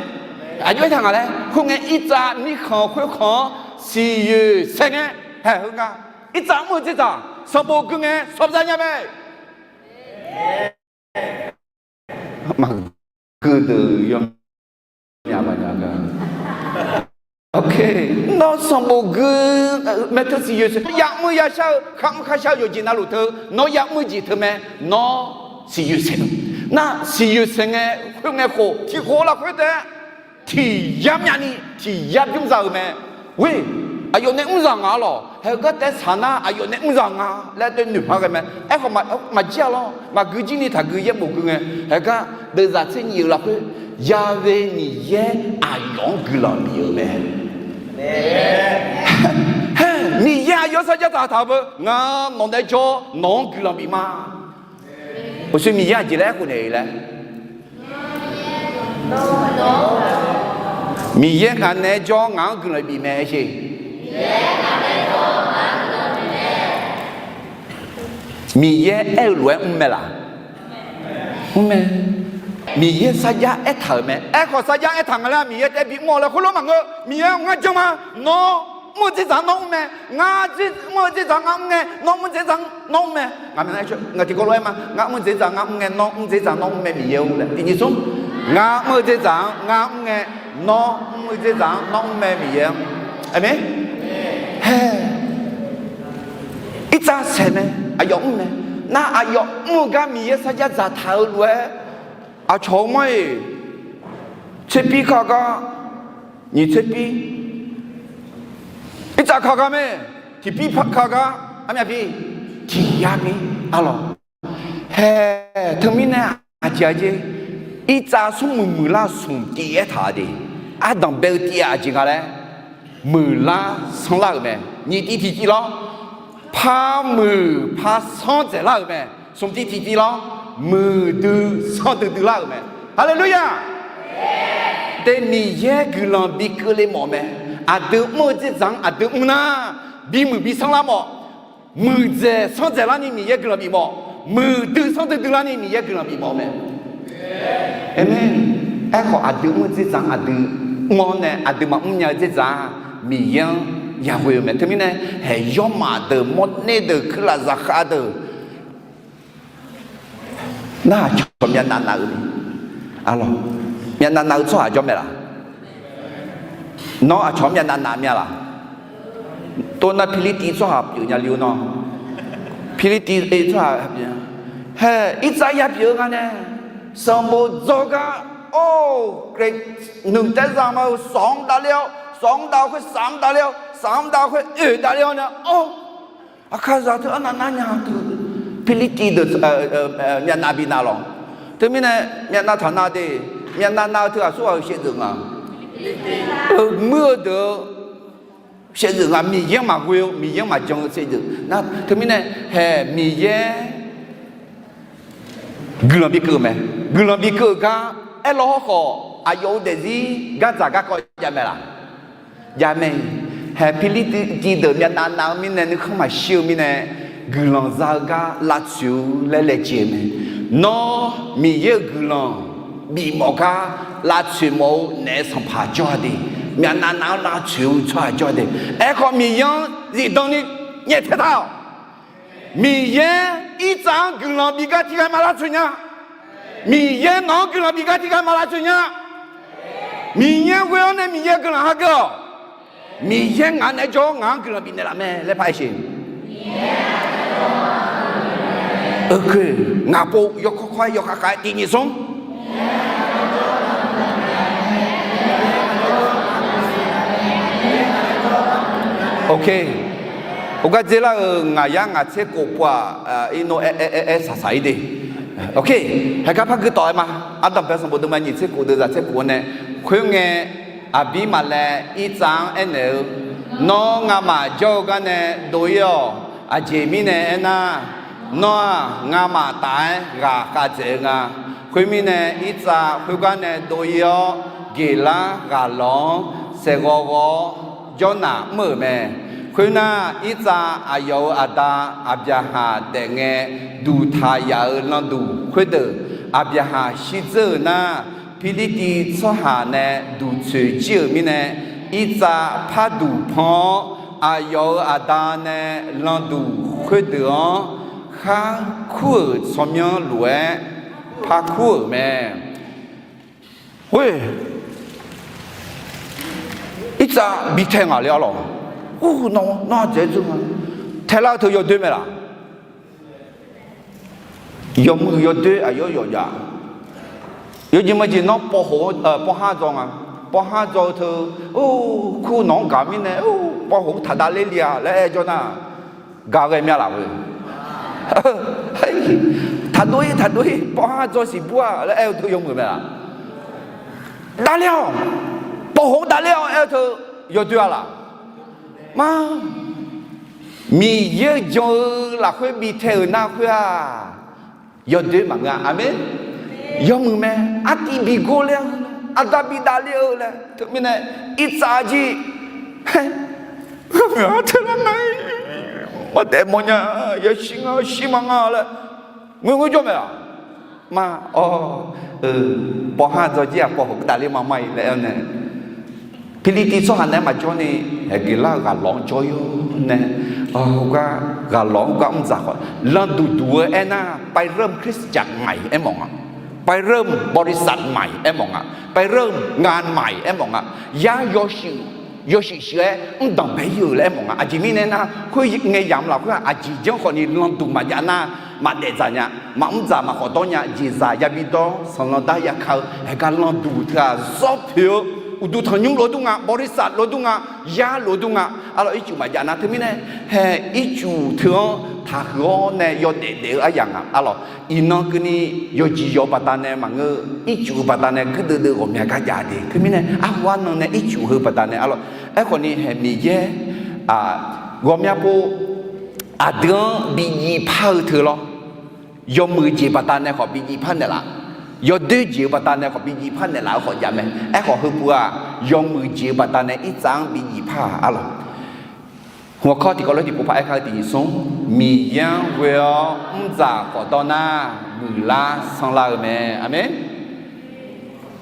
Aqjox aertaq nga laer, khoerngae irtsav mirkhanq khoerkhanq-anr siqyoeq saeq ngae, haeq heu nga. Irtsav mr-eu dzerdzaq sanqbof gui ngae sawbza nya mae. Maqgui deuq yawmya ma nya ga. Ok, nawr sanqbof gui mae teu siqyoeq saeq, ya'mr yashar-eu, kharmr kharshar-eu yawqjeq navluf teu nawr ya'mr jeq teu mae. Nawr siqyoeq saeq-eu nar, siqyoeq saeq ngae, khoerngae khof tiq khof lafkhoer taef-aer tiq yar myavni tiq yar bymr za-euq mae. Ghoe, aqyawf nae mr zaq nga-a lawq. Haeq heugar taef-aer saq nar aqyawf nae mr zaq nga laer taef noeqpar ghae mae. Aerkhawf maqjir-a lawr, maqgui jir ni taqgui yaerbof gui ngae. Haeq gar deuvzaq tser nyiq-euq lafkhoer, Yaghae Miqyaer aqyawf-anr guiqlanq bif-euq mae. Hae, Miqyaer aqyawf sarjax taq taq-eu beu, ngar nawq naeq-aer jawr nawq-anr guiqlanq bif ma. Uqshoe Miqyaer aqjeq laer aerkhof naeq-eu laer, Miqyaer ngaq naeq-aer jawr ngaq-anr guiqlanq bif mae aer sher. Miqyaer aer-eu lof-aer mr mae laq? Mr mae. Miqyaer sarjax aertaq-euq mae. Aerkhawf sarjax aertaq nga laer Miqyaer taef-aer bimr-awq laer khoerlof maqngeur. Miqyaer-anr ngar jan ma. Nawr mr-eu dzerdzaq-anr nawr mr mae. Ngar mr-eu dzerdzaq-anr ngar mr ngae nawr mr dzerdzaq-anr nawr mr mae. Ngaq tiqkawv lof-aer ma. Ngar mr-eu dzerdzaq ngar mr ngae nawr mr dzerdzaq nawr mr mae Miqyaer-or laer. Tiqnyif smr, ngar mr-eu dzerdzaq-anr ngar mr ngae nawr mr-eu dzerdzaq-anr nawr mr mae Miqyaer-anr. Aqmeq. Hae, irtsav saeq mae. Aqyawf mr mae. Nar aqyawf mr-eu gar Miqyaer sarjax dzaqtaq-eu lof-aer, aqcawq-eu mar-iq, tserpir ka gar, nyiq tserpir, irtsav ka gar mae, tiqpir ka gar, armyavpir, tiq yar pir, arlawq. Hae, teumirnae aqjeq aqjeq, irtsav smrmuiq muiqlar-eu smq tiv aertaq-a de. Ardanq bae-eu tiv-aq aqjeq nga laer, muiqlar sanrlar-euq mae. Nyiq tiv tiqtiv lawr, par muiq par sanr dzaeqlar-euq mae. Smq tiv tiqtiv lawr, muiqdui sanrdui duilar-euq mae. Haleluya! Te Miqyaer guiqlanq bi keuvle mawf mae. Aqdui mr-eu dzerdzaq-anr aqdui mr nar, bimuiq bi sanrlar mawf. Muiqdzaeq sanrdzaeqlar ni Miqyaer guiqlanq bif mawf. Muiqdui sanrdui duilar ni Miqyaer guiqlanq bif mawf mae. Aqmeq. Aerkhawf aqdui mr-eu dzerdzaq-anr aqdui mr-awr nae aqdui maqmr nya-eu dzerdzaq-aq, Miqyaer-anr yaghoe-eu mae. Teumirnae haeq yawrmaf deuq, mawrner deuq, kuirlaf zaqkhav deuq, nar aqcawq myavnav nav-eu ni, arlawq, myavnav nav-eu tsawrhaq jawr mae laq? Nawr aqcawq-anr myavnav nav mya laq? Tov nar Pirlirtiv tsawrhaq pyeuf nya li-eu nawr, Pirlirtiv tsawrhaq pyeuf nya. Hae, irtsav ya pyeuf-eu nga nae, sanqbof dzawr gar, or, nuiq taer zaqma-eu sawq-anr davler-awr, sawq-anr dav-eu khoer saf-anr davler-awr, saf-anr dav-eu khoer oeq davler-awr nae, or, aqkaqzaq teu arnav nar nya teu, Pirlirtiv deuq myavnav bi nav lawq. Teumirnae myavnav taq nav de, myavnav nav-eu teu aqsurghaq-euq shaevdzeuf nga. Muir-eu deuq-eu shaevdzeuf nga, Miqyaer-anr maqghoe-eu, Miqyaer-anr maqjan-eu shaevdzeuf nar, teumirnae hae Miqyaer guiqlanq bi keuv-eu mae. Guiqlanq bi keuv-euq gar aerlaw hawrkhawf, aqyawf-euq daefzir gardzaq garkawv jav mae laq? Jav mae. Hae Pirlirtiv deuq myavnav nav-eu mirnae nuikhanr maqshir-eu mirnae, guiqlanq za-eu gar lavtsoeq-eu laer laejae mae. Nawr Miqyaer-euq guiqlanq bifmawf gar lavtsoeq mawf-eu naef sanqpaq jawr-a de, myavnav nav-anr lavtsoeq-eu tsawrhaq jawr-a de. Aerkhawf Miqyaer-anr zifdan ni nyaeftaeq taq-awq. Miqyaer irtsav-anr guiqlanq bif gar tiqghaq maq lavtsoeq nya. Miqyaer nawq-anr guiqlanq bif gar tiqghaq maq lavtsoeq nya. Miqyaer ghoe-awr nae Miqyaer guiqlanq hageuf-awq. Miqyaer ngaq naeq-aer jawr-awr ngaq-anr guiqlanq bifnaeq laf mae laer par-aer sher. Ngaq pov yawkawr kawr-aer yawkhav khav-aer tiqnyif smr. Ok. Ogar dzer lar-euq ngaq yar ngaq tser khof pov-aq, irnov aer aer aer saqsaq-ir de. Ok. Haegar par gui tawf-aer ma. Ardanqbae sanqbof deuvma nyiq tser khof deuvzaq tser khof-anr nae, khoerngae Aqbirmaqlaev Irtsav-anr aernaeq-eu, Nawr ngamaf jawr-eu gar nae dov-ir-awq. Aqjeq mirnae aernar, nawr-aq ngamaf taf-aer ghaqkhav dzaeq-eu nga. Khoermirnae, Irtsav khoergar nae dov-ir-awr, Geqlar ghaqlawq-anr saeqghawv ghawv-awr jawrnaq mr-euq mae. Khoernar, Irtsav aqyawf-euq aqda Aqbyaqhaq daefngae duqtaq yaf-euq landuq khoerdeuq, Aqbyaqhaq shirdzeur-euq nar, Pirlirtiv tsawrhaq nae duqtsoeq jir-euq mirnae, Irtsav parduq pan-awr, aqyawf-euq aqda nae landuq khoerdeuq-anr khar kur-euq tsawrmyanr lof-aer par kur-euq mae. Khoer, Irtsav bi tae ngaq le-a lawq. Ur, nawr, nawr ardzaeq-aer dzeur ma. Taelar-eu teu yawdoer mae laq? Yawmuiq yawdoer aqyawf yawqjaf. Yawjeq maqjeq nawr pawv khof, pawv har dzaw nga. Pawv har dzaw-eu teu, ur, kur nawq-anr gaq mirnae, ur, pawv khof taq davler li-a laer aer jawr nar, gaq ghae mya laf-eu. Taqdov-ir, taqdov-ir, pawv har dzaw siq bur-a laer aer-eu teu yawmuiq mae laq? Davler-awq, pawv khof davler-awq aer-eu teu yawdoer-a laq? Ma, Miqyaer-eu jan-eu lafkhoer bi tae-euq nar khoer-aq, yawdoer maqngeur-a. Aqmeq. Yawmuiq mae. Artiv bi gor ler-eu, aqda bi davler-eu laer teumirnae, Irtsav jir, Gharmyaq-anr teular nar-ir, maqdaef mawrnya, yashir nga, shir ma nga laer ngoerngoer jawr mae-aq. Ma, awr, pawv har dzaw jir-aq pawv khof davler ma mar-ir laer aer-awr nae, Pirlirtiv tsawrhaq nae maqjawr ni, Geqlar-euq ghaqlawq-anr jawr-ir-awr nae, gar, ghaqlawq-anr gar mr dzaq khawf, landuq duq-eu aernar, ไปเริ่มคริสตจักรใหม่ aermawf nga. ไปเริ่มบริษัทใหม่ aermawf nga. ไปเริ่มงานใหม่ aermawf nga. Yar yawshuif, yawshuif shuif-aer mr danqbae-ir-euq laer aermawf nga. Aqjeq mirnae nar, khoerngae yamq lafkhoer-aq, aqjeq janr khawf ni landuq maqjav nar, maqdaef dzaq nya, maqmr dzaq maqkhawf dawr nya, jeqzaq yabi dawr, sanqlanq dar yaka-eu, haegar landuq teu-aq zawr poeq-eu, uqduq tanqnymr lof-aer dur nga, บริษัท lof-aer dur nga, yar lof-aer dur nga. Arlawq, ircuf maqjav nar teumirnae, hae ircuf teu-anr taqhuiq-awr nae yawdaef daef-eu aryaq nga. Arlawq, iqnan keuvni yawqjeq yawq-eu baqdanae maqngeur, ircuf-eu baqdanae guirdeuv deuv ghawqmya gar jav de. Teumirnae arhu arnan nae ircuf heu baqdanae, arlawq, aerkhawf ni hae Miqyaer ghawqmya pov aqdui-anr bi jiv par-eu teu lawr. Yawmuiq jeq baqdanae khawf bi jiv par naeqlaf, yawdoer jeq-eu baqdanae khawf bi jiv par naeqlaf-eu khawf jav mae. Aerkhawf heupuq-aq, yawmuiq jeq-eu baqdanae Irtsav-anr bi jiv par-aq, arlawq, hmqawq kawr tiqkawv lof tiqpov par aer kar-eu tiq nyiq smr, Miqyaer-anr ghoe-awr mr dzaq khawf dawr nar, muiqlar sanrlar-eu mae. Aqmeq.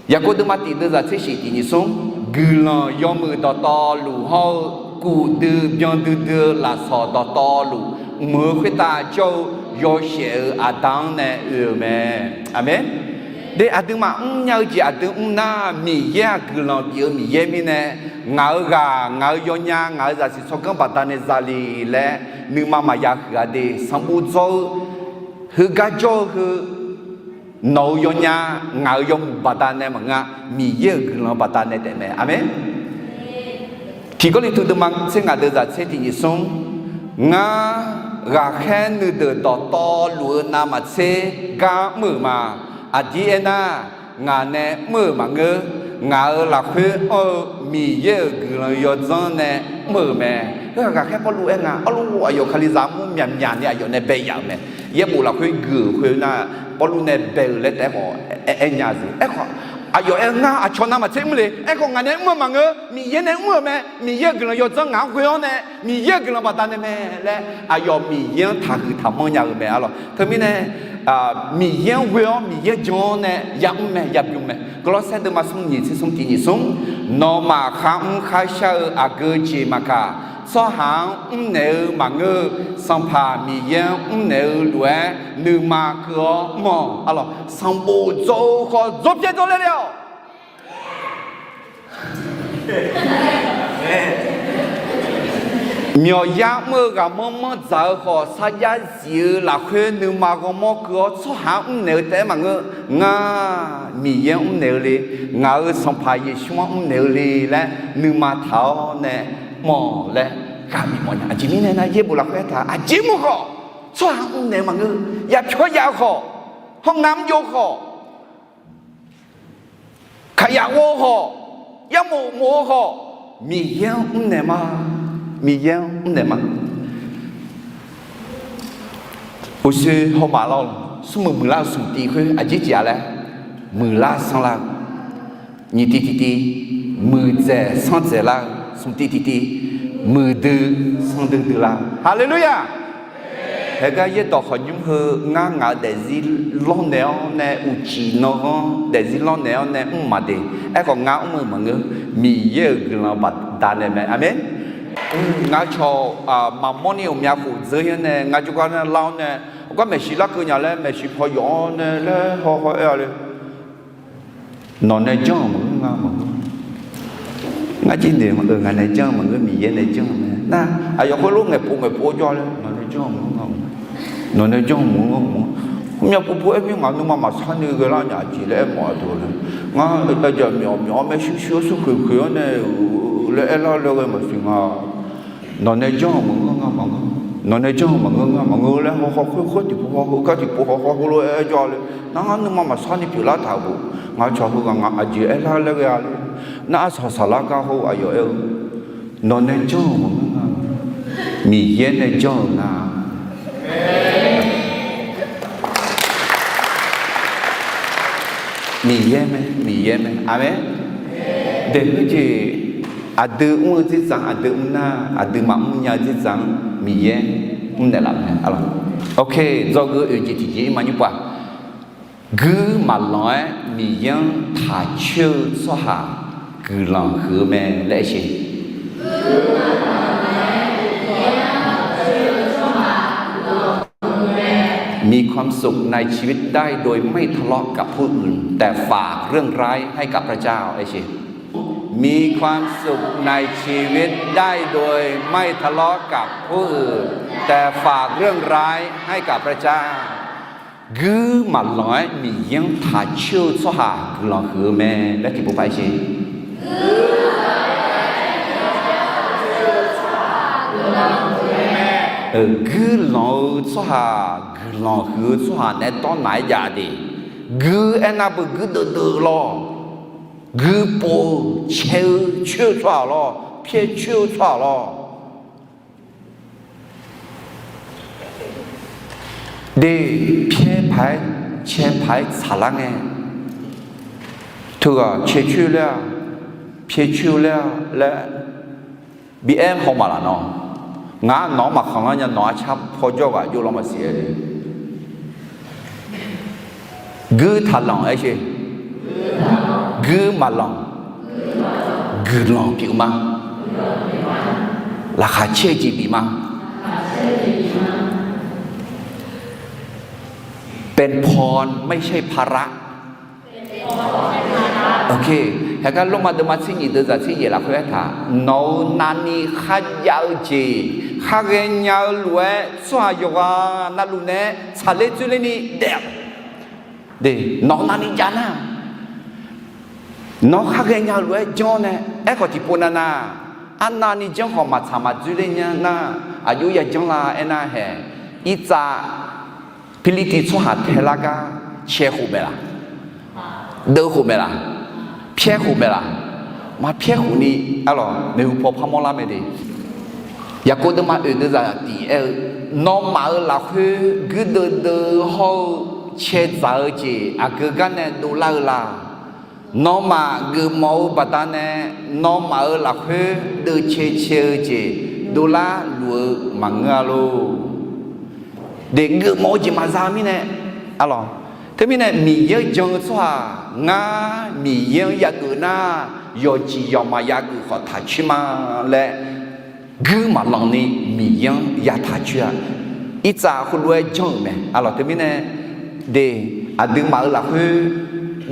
Yaqkov deuvma tiq deuvzaq tser shif tiq nyiq smr, guiqlanq yawmuiq dawqtawvluf hawr-eu, kuf dui byan duidui-eu lafsawq dawqtawvluf mq-eu khoertav jawr-eu yawshaef-euq Aqda-anr nae oe-euq mae. Aqmeq. De, aqduimaf mrnya-eu jeq aqdui mr nar, Miqyaer-aq guiqlanq bif-eu Miqyaer mirnae, ngaq-euq ghaq, ngaq-euq yawnya, ngaq-euq zaqsiq tsawrganr baqdanae zale laer nuima maqya huiq-a de. Sanqbof dzaw-eu, heugar jawr-eu heu, nawq-euq yawnya, ngaq-euq yawmuiq baqdanae maqngeur-a, Miqyaer-euq guiqlanq baqdanae taefmae. Aqmeq. Tiq Gawrliqtu deuvma tser ngaq deuvzaq tser tiq nyiq smr, ngar ghaqkhaer nuideuq dawqtawvluf-eu navmaqtser gar mr-euq ma. Aqdir aernar, ngaq nae mr-euq maqngeur, ngaq-euq lafkhoer anr-eu Miqyaer-euq guiqlanq yawdzanr nae mr-euq mae. Heu-aq ghaqkhaer Pawrluv aer nga. Arlawq, aqyawf Kalizaq armur myaqmyaq ni aqyawf nae bae yaf-euq mae. Yaerbof lafkhoer gui-euq khoer nar, Pawrluv nae bae-euq laer taef-aer khawf aer nya-eu jeq. Aerkhawf, aqyawf aer ngar aqcawq navmaqtser mr le. Aerkhawf ngaq nae mr-eu maqngeur, Miqyaer nae mr-euq mae. Miqyaer-euq guiqlanq yawdzanr ngaq-anr ghoe-awr nae, Miqyaer-euq guiqlanq baqdanae mae laer aqyawf Miqyaer-anr taqhuiq taqmanr nya-eu mae. Arlawq, teumirnae Miqyaer-anr ghoe-awr Miqyaer jan-awr nae yamr mae, yabym mae. Gawrlawrsaer deuvma smr nyiq tser smr tiq nyiq smr, nawmaf kharmr kharshar-eu aqgeu jeq maqkaq, tsawrhaq-anr mrnaeq-eu maqngeur-eu, Sanqpaq Miqyaer-anr mrnaeq-eu lof-aer nuima keuv-awr mr-awq. Arlawq, sanqbof dzaw-eu khawf dzawrpyaer dzawrler le-awq. Myawqyar mr-eu ghaqmanr manr dzaq-eu khawf, sarjax zif-eu lafkhoer nuima ghawrmawr keuv-awr tsawrhaq-anr mrnaeq-eu taef-aer maqngeur, ngar Miqyaer-anr mrnaeq-eu le, ngaq-euq Sanqpaq Yeqsur-anr mrnaeq-eu le laer nuima taq-awr nae mr-awq laer ghaq bif mawfnya. Aqjeq mirnae nar, yaerbof lafkhoer aertaq-eu aqjeq mr khawf, tsawrhaq-anr mrnaeq-eu maqngeur, yapyawr jav-eu khawf, hawr ngamr jov khawf, kaqyaq ghov-eu khawf, yamof mof-eu khawf, Miqyaer-anr mrnaeq ma. Miqyaer-anr mrnaeq ma. Uqshoe hawmaf lar-awq, smrmuiq muiqlar-eu smq tiv khoer aqjeq jeq-a laer, muiqlar sanrlar-eu, nyiq tiv tiqtiv, muiqdzaeq sanrdzaeq lar-eu smq tiv tiqtiv, muiqdui sanrdui dui lar-eu. Haleluya! Haeqgar yaerdawq khawqnymr heu ngar ngaq-euq daefzir lawrnaeq-awr nae uqcif nanghanr daefzir lawrnaeq-awr nae mr maqdeq. Aerkhawf ngar mr-eu maqngeur, Miqyaer-euq guiqlanq baqdanae mae. Aqmeq. Ngar cawq maqmawr ni ghawqmya khof dzeur-ir-awr nae ngar jawrgar nar lar-awr nae, gar maeqshi larkeuv nya laer maeqshi paw yawf-awr nae laer hawhaw aer-a le. Nawq nae janr-euq maqngeur, ngar maqngeur. Ngar jir noeq-eu ngaq nae janr-eu maqngeur, Miqyaer nae janr-eu mae. Nar aqyawf khoerlof ngaeqpov ngaeqpov-awr jawr-a laer, nawq nae janr-eu maqngeur, ngar maqngeur. Nawq nae janr-eu maqngeur, ngar maqngeur. Khoermyav pov pov-aer mir ngaq nuima maqsar ni ghae lar nya jeq laer aer mawf-a deuq laer, ngar aqjeq myawf myawf-awr maer shuir shuir-awr smrkhoeq khoeq-awr nae laer aer lar laer ghae maqsiq nga. Nawq nae janr-euq maqngeur, ngar maqngeur. Nawq nae janr-euq maqngeur, ngar maqngeur laer hawhaw khoer khoer tiqpov hawhaw, heugar tiqpov hawhaw heulof-aer aer jawr-a le. Nar ngar nuima maqsar ni pyeuflar taq-euq bof, ngaq cawq heughaq ngaq aqjeq aer lar laer ghae-a le. Nar arsaq saqlar gar hawr-eu aqyawf aer-eu, nawq nae janr-euq maqngeur, ngar maqngeur. Miqyaer nae janr-euq nga. Miqyaer mae, Miqyaer mae. Aqmeq. Daeq khoerjeq, aqdui mr-eu dzerdzaq-anr, aqdui mr nar aqdui maqmr nya-eu dzerdzaq-anr Miqyaer mrnaeq laf mae. Aqlawq. Ok, dzawgeuf oeq jeq tiqjeq-ir ma nymr pov-aq. Guir maqlanq-aer Miqyaer-anr taq coer-eu tsawrhaq guiqlanq huiq-eu mae laer aer sher. มีความสุขในชีวิตได้โดยไม่ทะเลาะกับผู้อื่น แต่ฝากเรื่องร้ายให้กับพระเจ้า aer sher. มีความสุขในชีวิตได้โดยไม่ทะเลาะกับผู้อื่น แต่ฝากเรื่องร้ายให้กับพระเจ้า Guir maqlanq-aer Miqyaer-anr taq coer-eu tsawrhaq guiqlanq huiq-eu mae laer tiqpov par aer sher. Guirlanq-eu tsawrhaq, guiqlanq huiq-eu tsawrhaq naeq-aer dawrnaq-aer jav de. Guir aernar beu guir deuvdeuv lawr. Guir pov-eu cae-eu coer-eu tsawrhaq lawr, pyaer coer-eu tsawrhaq lawr. De, pyaer paq-aer cae paq-aer tsaqlar ngae, teughaq cae coer laer-a, pyaer coer laer-a laer bi aer haw maqlaq nawr. Ngaq-anr nawq-anr maqkhanqlar nya, nawq-anr car paw jawr ghaq jov lawr maqsiq-aer le. Guir taqlanq aer sher. Guir maqlanq. Guiqlanq pyeuf ma. Laqkhaq caer-eu jeq bif ma. เป็นพรไม่ใช่ภาระ Haegar Lormav deuvma tser nyiq deuvzaq tser yaeq lafkhoer aertaq, nawq-euq navni kharjav-eu jeq, khar ghaenya-eu lof-aer tsawrhaq yawqghaq navluf naeq-aer tsaqler dzoerlerni daef-awq. Nawq-euq navni jav nar, nawr khar ghaenya-eu lof-aer janr nae, aerkhawf tiqpov navnav, arnavni janr khawf maqtsaq maqdzoerler nya nar, aqjox yajanr la aernar hae, irtsav Pirlirtiv tsawrhaq taelar gar cae khof mae laq? Deuv khof mae laq? Pyaer khof mae laq? Maqpyaer khof ni, arlawq, maeqhu paw parmawr lar mae de. Yaqkov deuvma oeq deuvzaq tiq aer-eu, nawmaf-euq lafkhoer guirdeuv deuv hawr-eu cae dzaq-eu jeq aqgeu gar nae dovlar-eu la? Nawmaf geufmawf-eu baqdanae, nawmaf-euq lafkhoer deuv cae cae-eu jeq dovlar luf-eu maqngeur-a lor. De, geufmawf-eu jeq maqza mirnae, arlawq. Teumirnae Miqyaer-anr jan-eu tsawrhaq ngar Miqyaer-anr yageuf nar, yawqjeq yawqma yageuf khawf taq coer ma laer, guir maqlanq ni Miqyaer-anr yataq coer-a. Irtsav khoerlof-aer janr-euq mae, arlawq. Teumirnae de, aqduimaf-euq lafkhoer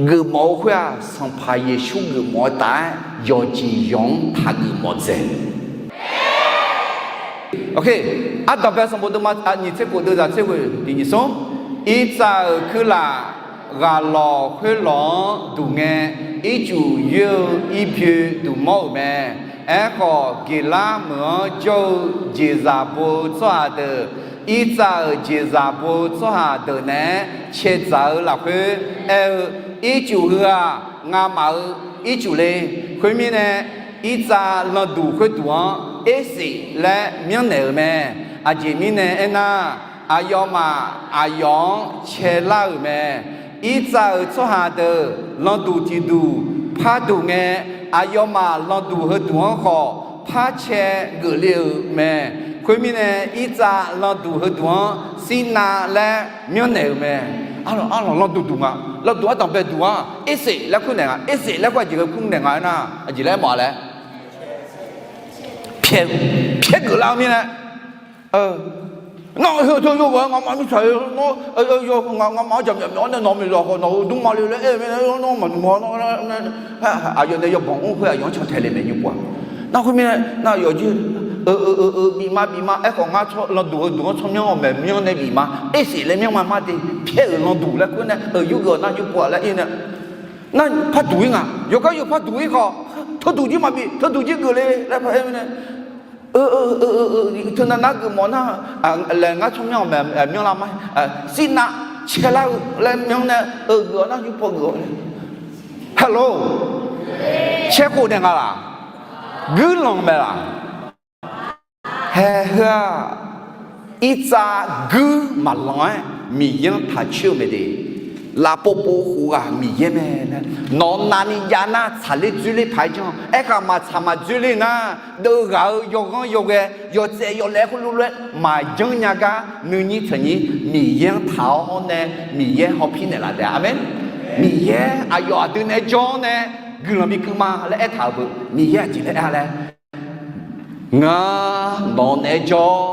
geufmawf-eu khoer-aq, Sanqpaq Yeqsur geufmawf-eu taf-aer yawqjeq yawq-anr taqgeuf mawf dzaeq. Ardanqbae sanqbof deuvma nyiq tser khof deuvzaq tser ghoeq tiq nyiq smr, irtsav-euq kuirlaf ghaqlawq khoerlawq-anr duq ngae, ircuf yoer-eu irbyoe duq mawr-euq mae. Aerkhawf, Geqlar meuq-anr jawr-eu jeqzaq bo-eu tsawrhaq deuq, irtsav-euq jeqzaq bo-eu tsawrhaq deuq naeq-aer caedzaq-eu lafkhoer aer-eu, Ircuf heu-aq, ngamaf-euq ircuf le. Khoermirnae, Irtsav landuq khoerduq-anr Erseq laer myanrnaeq-euq mae. Aqjeq mirnae aernar, aqyawfmaf aqyawf-anr caelar-euq mae. Irtsav-euq tsawrhaq deuq landuq tiqduq parduq ngae, aqyawfmaf landuq heuduq-anr khawf par cae geufle-euq mae. Khoermirnae, Irtsav landuq heuduq-anr Sirnav laer myanrnaeq-euq mae. Arlawq, arlawq, landuq duq nga. Landuq ardanq bae duq-a. Erseq laer kur naeq nga. Erseq laer kur aqjeq ghae kur naeq nga aernar, aqjeq laer mawf-a laer, pyaer geuflar-eu mirnae, nawr heu teu yawgaq-aer ngamaf mirtsaq-eu nawr, ngamaf-anr jaqmyawf myawf-awr nae nawq maeqzawq khawf nawq-euq dmrma le laer aer-eu mirnae, nawr maqnmr-a. Aqyawf nae yawbanq mr khoer aqyawf-anr can taeq le maeq nymr pov-a. Nar khoermirnae, nar aqyawf jir, bif ma bif ma aerkhawf ngar landuq heuduq-anr tsawrmyanr-awq maeq myanr nae bif ma. Erseq laer myanr ma mar de. Pyaer-euq landuq laer khoer nae yurgeuf-awq nar nymr pov-a laer ir nae, nar parduq ir nga. Yawqgar yawq parduq ir khawf, teuduq jir maqbif, teuduq jir geufle laer par aer mirnae, teunav nar geufmawf nar, laeq ngar tsawrmyanr-awq maeq myanr lar ma. Sirnav caelar-eu laer myanr nae, eugeuf-awr nar nymr pov geuf-awr nae, Hello, caer khof naeq nga laq? Guirlanq mae laq? Hae heu-aq, Irtsav guir maqlanq-aer Miqyaer-anr taq coer-eu mae de. Lafpov pov khof ghaq Miqyaer mae laer nawq navni jav nar tsaqler dzoerler paq-aer janr. Aerkhaq maqtsaq maqdzoerler nar, deuv ghaq-eu yawghanr yawghae yawtsaev yawlaev khoerlof-aer maqjanr nya gar nuinyir taqnyir Miqyaer-anr taq-awr hawr nae Miqyaer hawpir naeqlaf taef-a. Aqmeq. Miqyaer aqyawf aqdui naeq-aer jawr-awr nae guiqlanq bikeuv ma laer aertaq-euq beu Miqyaer aqjeq laer aer-a laer Ngar nawq naeq-aer jawr,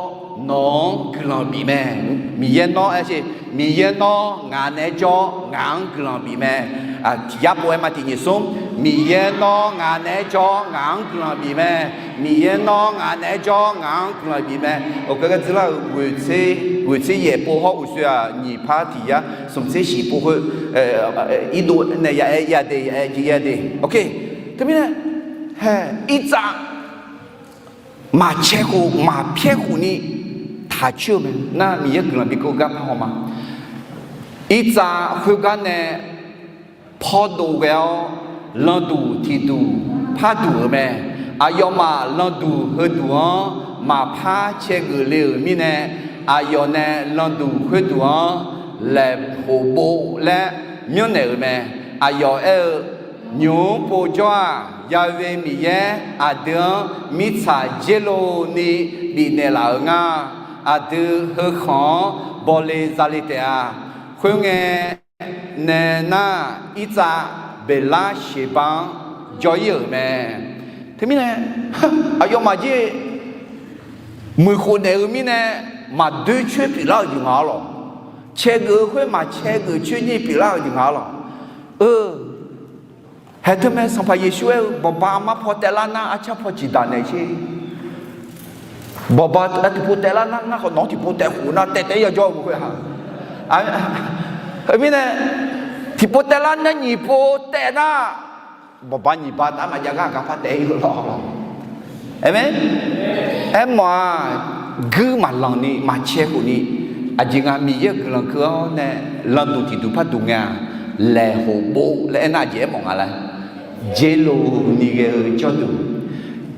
nawq-anr guiqlanq bif mae. Miqyaer nawr aer-eu, Miqyaer nawr ngaq naeq-aer jawr, ngaq-anr guiqlanq bif mae. Tiq yar pov-aer ma tiq nyiq smr, Miqyaer nawr ngaq naeq-aer jawr, ngaq-anr guiqlanq bif mae. Miqyaer nawr ngaq naeq-aer jawr, ngaq-anr guiqlanq bif mae. Oqgar gar dzeurlar-euq ghoeqtser, ghoeqtser yaef pov hawr uqshoe-aq nyiq par tiq yar smq tser shiq pov khoer, irdov nae ya-aer ya de, ya-aer jeq ya de. Oke. Teumirnae, hae, Irtsav maqcae khof maqpyaer khof ni taq coer-eu mae. Nar Miqyaer guiqlanq bikeuv gar par haw ma. Irtsav khoergar nae pawdov ghae-awr landuq tiqduq parduq-euq mae. Aqyawfmaf landuq heuduq-anr maqpar cae geuf le-euq mirnae, aqyawf nae landuq khoerduq-anr Laeqhoqbov laer myanrnaeq-euq mae. Aqyawf aer-eu, Nymq-mr povjawr-aq, Ya'we Miqyaer aqdui-anr mirtsaq dzer lov ni bifnaeq laf-euq nga. Aqdui heukhanq-anr bawle zale taef-a. Khoerngae, nae nar, Irtsav Beqlar Sheqba-anr jawr-ir-euq mae. Teumirnae, aqyawfmaf jir muiqkhof naeq-eu mirnae, maqdoer coer pyeuflar-euq jeq nga arlawq. Cae geuf-eu khoer maqcae geuf coer ni pyeuflar-euq jeq nga arlawq. Eu, haeq teu mae Sanqpaq Yeqsur aer-eu, Bawqba armar paw taev lar nar, arcar paw ciqdaq naeq sher. Bawqba tiqpov taev lar nar, ngar khawf nawq-anr tiqpov taev khof nar, taev taev-aer ya jawr-eu khoer-aq. Teumirnae, tiqpov taev lar nar nyiq pov taev nar, bawqba nyiq ba taf maqjav gar aqgar par taev-ir-eu lawr. Aqmeq. Aermawf-aq, guir maqlanq ni maqcae khof ni, aqjeq nga Miqyaer-euq guiqlanq keuv-awr nae landuq tiqduq parduq ngae-aq, Laeqhoqbov laer aernar aqjeq aermawf nga laer, dzer lov ni ghae-eu jawrduq.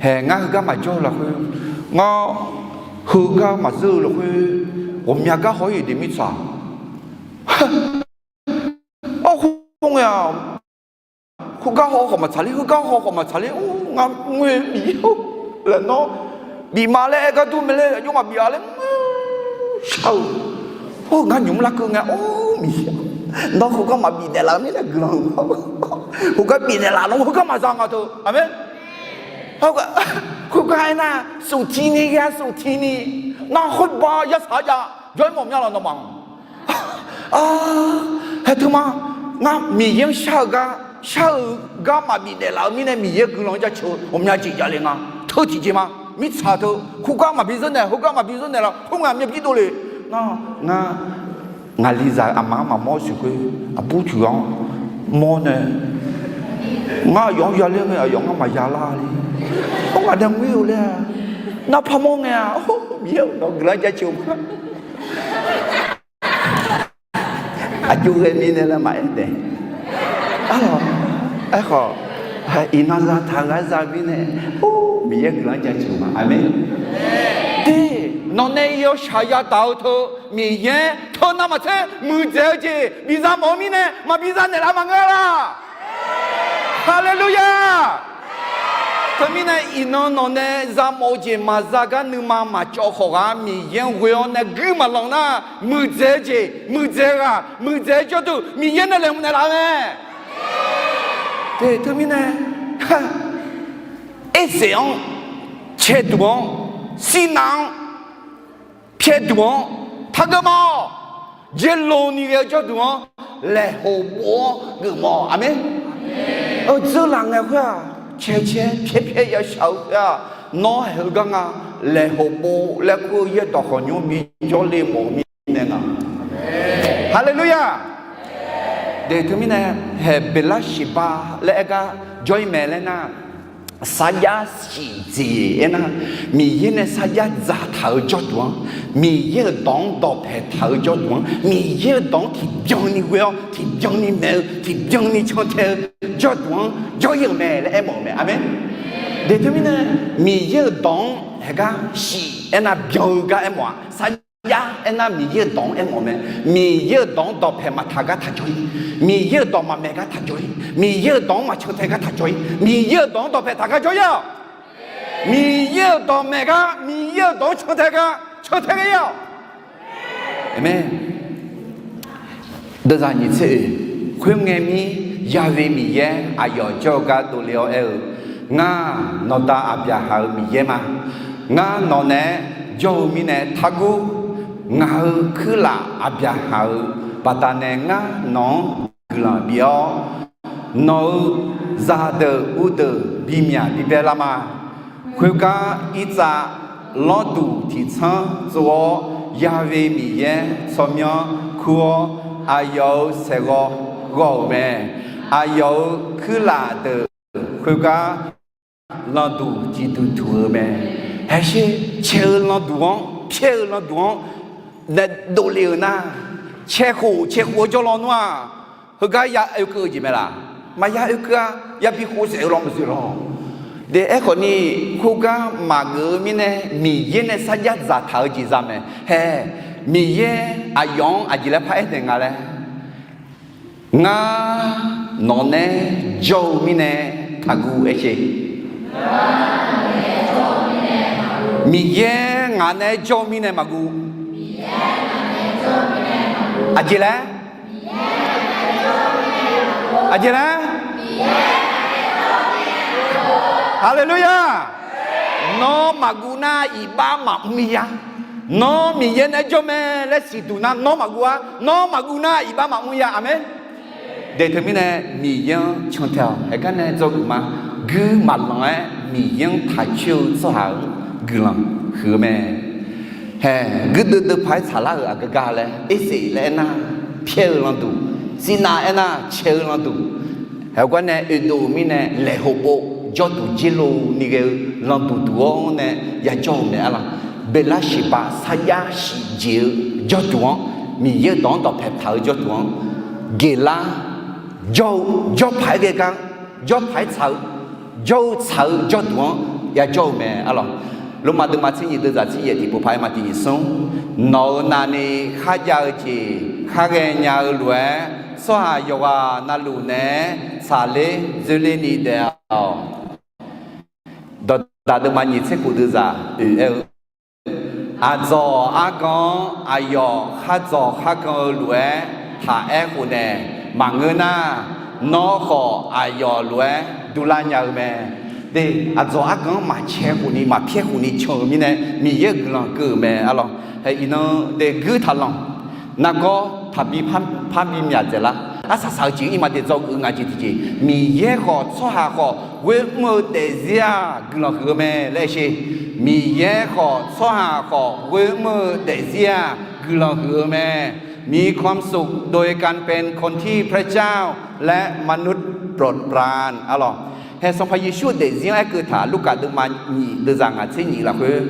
Haeq ngar heugar maqjawr-eu lafkhoer, ngar heugar maqzeur-eu lafkhoer, ghawqmya gar haw-ir de mirtsaq. Arhu ngae-aq, khoergar haw khawf maqtsaq ler, heugar haw khawf maqtsaq ler. Or, ngar ngoer Miqyaer-or, laer nawr bif ma laer aer gar dur mae laer aqjox maqbif-a laer shar-eu. Or, ngar nymq mr larkeuv ngae, or, Miqyaer, nawr khoergar maqbif naeqlaf-eu mirnae guiqlanq-eu, khoergar bif naeqlaf nawr heugar maqza nga teu. Aqmeq. Khoergar aernar, suftiq ni ghae-a, suftiq ni. Nar khoerba yasaq-a jav jawr-ir mawf mya lawq nawmaf. Haeq teu ma, ngar Miqyaer-anr shar-eu gar, shar-eu gar maqbif naeqlaf-eu mirnae Miqyaer guiqlanq-anr jaceuq-eu ghawqmya jeq javle nga. Teu tiqjeq ma, mirtsaq teu khoergar maqbi zeur naeq, heugar maqbi zeur naeqlaf, khoerngae aqmyan bi dovle. Nar, ngar, ngaqlizaq aqma-anr maqmawr siq khoer, aqbur tiq ghaq-anr mawr nae, ngar aqyawf-anr yaler ngae aqyawf ngar maqya lar le. Or, ngaq nae ngoer-eu laer-a. Nar parmawr ngae-a. Or, Miqyaer-or, nawq guiqlanq-anr jaceuq-eu ma. Aqjox ghae mirnae laer maqaer taef. Arlawq, aerkhawf, Iqnan zataq-eu ghaq za-eu mirnae, or, Miqyaer guiqlanq-anr jaceuq ma. Aqmeq. De, nawqnae yawshaq yadaq-eu teu, Miqyaer teu navmaqtser muiqdzaeq-eu jeq biza mawf-eu mirnae maqbi za naeqlaf maqngeur-a laq. Haleluya! Teumirnae iqnan nawqnae za mawf-eu jeq maqza gar nuima maqcawv khawf ghaq Miqyaer-anr ghoe-awr nae guir maqlanq nar, muiqdzaeq-eu jeq, muiqdzaeq-eu ghaq, muiqdzaeq-eu jawrduq Miqyaer nae laeqhmq naeqlaf-eu mae. De, teumirnae, erseq-anr, caeduq-anr, sirnav-anr, pyaeduq-anr, taqgeuf ma-awq. Jaerlov ni ghae-eu jawrduq-anr laeqhmq bof-awr geufmawf-awq. Aqmeq. Aqdzeurlaf ngae khoer-aq, cae cae pyaer pyaer yashaq-eu khoer-aq, nawr haeq-eu gar nga, laeqhmq bof laer kur-eu yaerdawq khawf nymr bijawr le mawf-eu mirnae nga. Haleluya! De, teumirnae, haeq Beqlarsiqba laer aer gar jawr-ir mae laer nar, sarjax siqdzeq aernar, Miqyaer nae sarjax dzaqtaq-eu jawrduq-anr, Miqyaer-euq dawq-anr dawqpaeq taq-eu jawrduq-anr, Miqyaer-euq dawq-anr tiqbyan ni ghoe-awr, tiqbyan ni maeq-eu, tiqbyan ni cantae-eu jawrduq-anr jawr-ir-euq mae laer aermawf-euq mae. Aqmeq. De, teumirnae, Miqyaer-euq dawq-anr haeq gar siq aernar byan-eu gar aermawf-aq, sarjax aernar Miqyaer-euq dawq-anr aermawf mae. Miqyaer-euq dawq-anr dawqpaeq maqtaq gar taq jawr-ir, Miqyaer-euq dawq maqmaeq gar taq jawr-ir, Miqyaer-euq dawq-anr maqcantae gar taq jawr-ir, Miqyaer-euq dawq-anr dawqpaeq taq gar jawr-ir-awq. Miqyaer-euq dawq maeq gar, Miqyaer-euq dawq-anr cantae gar, cantae gar-ir-awq. Aqmeq. Deuvzaq nyiq tser oeq, khoerngae mir, Yahweh Miqyaer aqyawf jawr-eu gar dovle-awr aer-eu, Ngar, nawqda Aqbyaqhaq-euq Miqyaer ma. Ngar nawq naeq-aer jawr-eu mirnae targur. Ngaq-euq kuirlaf Aqbyaqhaq-euq baqdanae ngar nawq-anr guiqlanq bif-awr, nawq-euq zaqdeuq uvdeuq bimyaq bibae lar ma. Khoergar, irtsav lawrduq tiqtsanr tsov-awr, Yahweh Miqyaer tsawrmyanr kur-awr, aqyawf-euq saeqghawv ghawv-euq mae. Aqyawf-euq kuirlaf deuq khoergar, lanqduq tiqduq duq-eu mae. Haeqsher, cae-eu lanqduq-anr, pyaer-eu lanqduq-anr nae dovle-euq nar, cae khof cae khof-eu jawr lawnmr-aq, heugar ya oekeuv-eu jeq mae laq? Maqya oekeuv-a. Yabi khof saef-eu lawnmr maqzoeq lawr. De, aerkhawf ni, khoergar maqgeuf-eu mirnae, Miqyaer nae sarjax dzaqtaq-eu jeq za mae. Haeq, Miqyaer aqyawf-anr aqjeq laer par-aer taeq nga laer, Ngar nawq naeq-aer jawr-eu mirnae taqguv aer sher. Miqyaer ngaq naeq-aer jawr-eu mirnae maqguv. Aqjeq laer? Aqjeq laer? Haleluya! Nawr maqguv nar iqbax maqmr-ir-a. Nawr Miqyaer naeq-aer jawr mae laer siqduq nar nawr maqguv-ar. Nawr maqguv nar iqbax maqmr-ir-a. Aqmeq. De, teumirnae Miqyaer-anr cantae-awq. Haeqgar nae dzawgeuf ma. Guir maqlanq-aer Miqyaer-anr taqcoer-eu tsawrhaq-anr guiqlanq huiq-eu mae. Haeq, guirdeuv deuv paq-aer tsaqlar-euq aqgeu gar laer, erseq laer aernar, pyaer-eu lanqduq, sirnav aernar, cae-eu lanqduq, haeq gar nae oedov-eu mirnae laeqhmq pov jawrduq jaerlov ni ghae-eu lanqduq duq-awr nae yajawr-eu mae arlawq. Beqlarsiqba sarjax siqjeq-eu jawrduq-anr, Miqyaer-euq dawq-anr dawqpae taq-eu jawrduq-anr, geqlar jawr-eu, jawr paq-aer ghae gar, jawr paq-aer tsaq-eu, jawr-eu tsaq-eu jawrduq-anr yajawr-eu mae arlawq. Lormav deuvma tser nyiq deuvzaq tser yaef tiqpov paq-aer ma tiq nyiq smr. Nawq-euq navni kharjav-eu jeq kharghae nya-eu lof-aer, tsawrhaq yawqghaq navluf naeq-aer tsaqler dzoerler ni daef-awq. Dawqdaq deuvma nyiq tser kof deuvzaq oeq aer-eu, aqdzawq argan-anr aqyawf khar dzawq khar gan-eu lof-aer taq aer khofnaeq maqngeur nar, nawr khawf aqyawf lof-aer durlar nya-eu mae. De, aqdzawq argan-anr maqcae khofni maqpyaer khofni can-euq mirnae, Miqyaer-euq guiqlanq keuv-euq mae arlawq. Hae, iqnan de guir taqlanq. Nargawr taqbi par bi myaq dzaeqlar. Arsaq saq-eu jeq-anr iqmae de dzawgeuf nga jeq tiqjeq, Miqyaer khawf tsawrhaq khawf ghoer mr-eu daefzir-aq guiqlanq huiq-eu mae laer sher. Miqyaer khawf tsawrhaq khawf ghoer mr-eu daefzir-aq guiqlanq huiq-eu mae. มีความสุขโดยการเป็นคนที่พระเจ้าและมนุษย์โปรดปราน arlawq. Hae, Sanqpaq Yeqsur-euq daefzir-anr aerkeuv taq Lurkaf deuvma nyiq deuvzaq ngaq tser nyiq lafkhoer,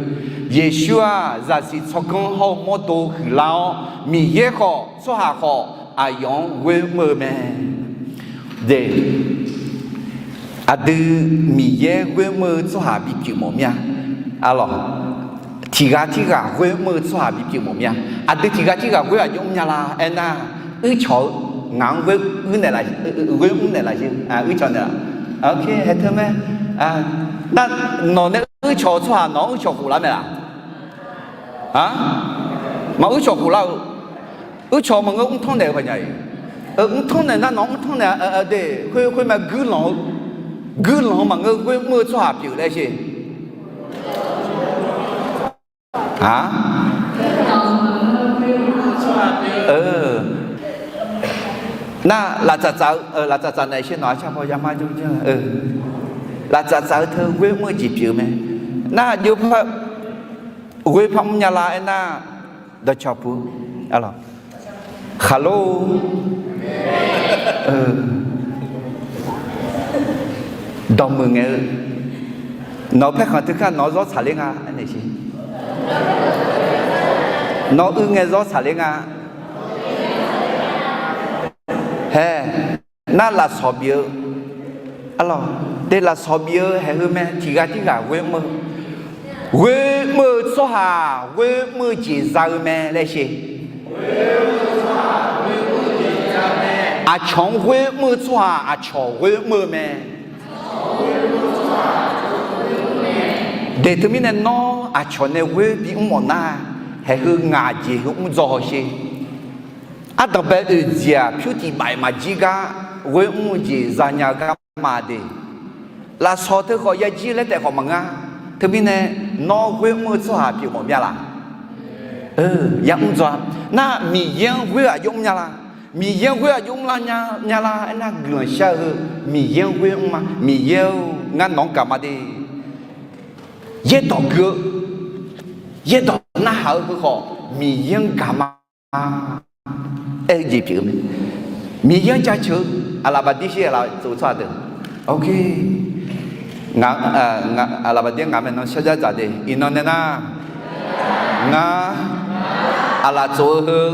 Yeqsur-aq zaqsiq tsawrganr hawr-eu mawrdo huiqlar-awr, Miqyaer khawf tsawrhaq khawf aqyawf-anr ghoer mr-eu mae. De, Aqdui Miqyaer ghoer mr-eu tsawrhaq bipyeuf mawf mir-a. Arlawq, tiqghaq tirghaq ghoer mr-eu tsawrhaq bipyeuf mawf mir-a. Aqdui tiqghaq tirghaq ghoer aqjox mrnya la aernar, uircawq-eu ngaq-anr ghoer mr naeqlaf, ghoer mr naeqlaf jeq, uircawq naeqlaf. Haeq teu mae. Nar, nawq nae uircawq-eu tsawrhaq nawq-anr uircawq khoflar mae laf? Maq uircawq khoflar-eu. Uircawq maqngeur mrtanr naeq-eu paqnya-iq. Mrtanr naeq nar nawq-anr mrtanr naeq de, khoer khoer mae guirlanq-eu. Guirlanq-eu maqngeur ghoer mr-eu tsawrhaq pyeuf laer sher. A, nar laftsaf tsaf-eu, laftsaf tsaf naeq sher nawq-a car paw yamar jawr, laftsaf tsaf-eu teu ghoer mr-eu jeq pyeuf-eu mae. Nar aqjox par ghoer par mrnya la aernar, dawqcawq puq, arlawq, khaqlo dawqmuiq ngae-eu, nawq-eu paerkhanq teu kar nawq-anr zawr tsaqler nga aernaeq sher. Nawq-eu uiv ngae zawr tsaqler nga. Hae, nar lafsawq bif-eu, arlawq, de lafsawq bif-eu haeq heu mae, tiqghaq tirghaq ghoer mr-eu, ghoer mr-eu tsawrhaq ghoer mr-eu jeq za-eu mae laer sher. Aqcawq-anr ghoer mr-eu tsawrhaq aqcawq ghoer mr-eu mae. De teumirnae nawr aqcawq nae ghoer bimr mawf nar, haeq heu ngaq jeq heu mr dzaw haw sher. Ardanqbae oeq jeq-aq pyur tiq baf-iq maqjir gar ghoer mr-eu jeq zanya-eu gar ma de. Lafsawq teu khawf ya jir laer taef khawf maqngeur. Teumirnae nawr ghoer mr-eu tsawrhaq pyeuf mawf mir-a laf? Ya mr dzaw-a. Nar Miqyaer-anr ghoer aqjox mrnya la? Miqyaer-anr ghoer aqjox mrlar nya la aernar, guiqlanq shar-eu heu Miqyaer-anr ghoer mr ma. Miqyaer-or, ngar nawq-anr gaq ma de. Yaerdawq gui-eu, yaerdawq narhaq-eu heu khawf Miqyaer-anr gaq ma aer-eu jeq pyeuf-eu mae. Miqyaer-anr jaceuq-eu, aqlaf baqdir shir aqlaf tsof-eu tsawrhaq deuq. Aqlaf baqdir ngaq maeqnan sharjar dzaq de, iqnan nae nar, ngar aqlaf tsof-eu heu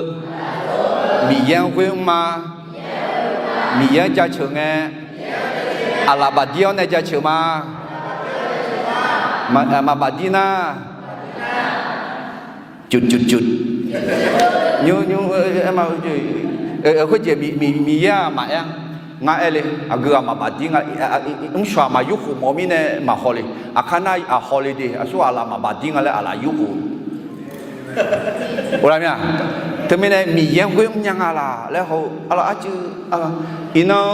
Miqyaer-anr ghoer mr ma. Miqyaer-anr jaceuq ngae, aqlaf baqdir-awr nae jaceuq ma. Maq baqdir nar, cuf cuf cuf, nymr nymr, khoerjeq Miqyaer-aq maqaer-a. Ngar aer le, aqgeu ghaq maq baqdir nga, mrshawq-aq maq yurkhof mawf mirnae maq haw le. Aqkar nar aq haw le de, aqsur aqlaf maq baqdir nga laer aqlaf yurkhof Teumirnae Miqyaer-anr ghoer mrnya nga laq laer haw-eu arlawq, arcuiv, iqnan,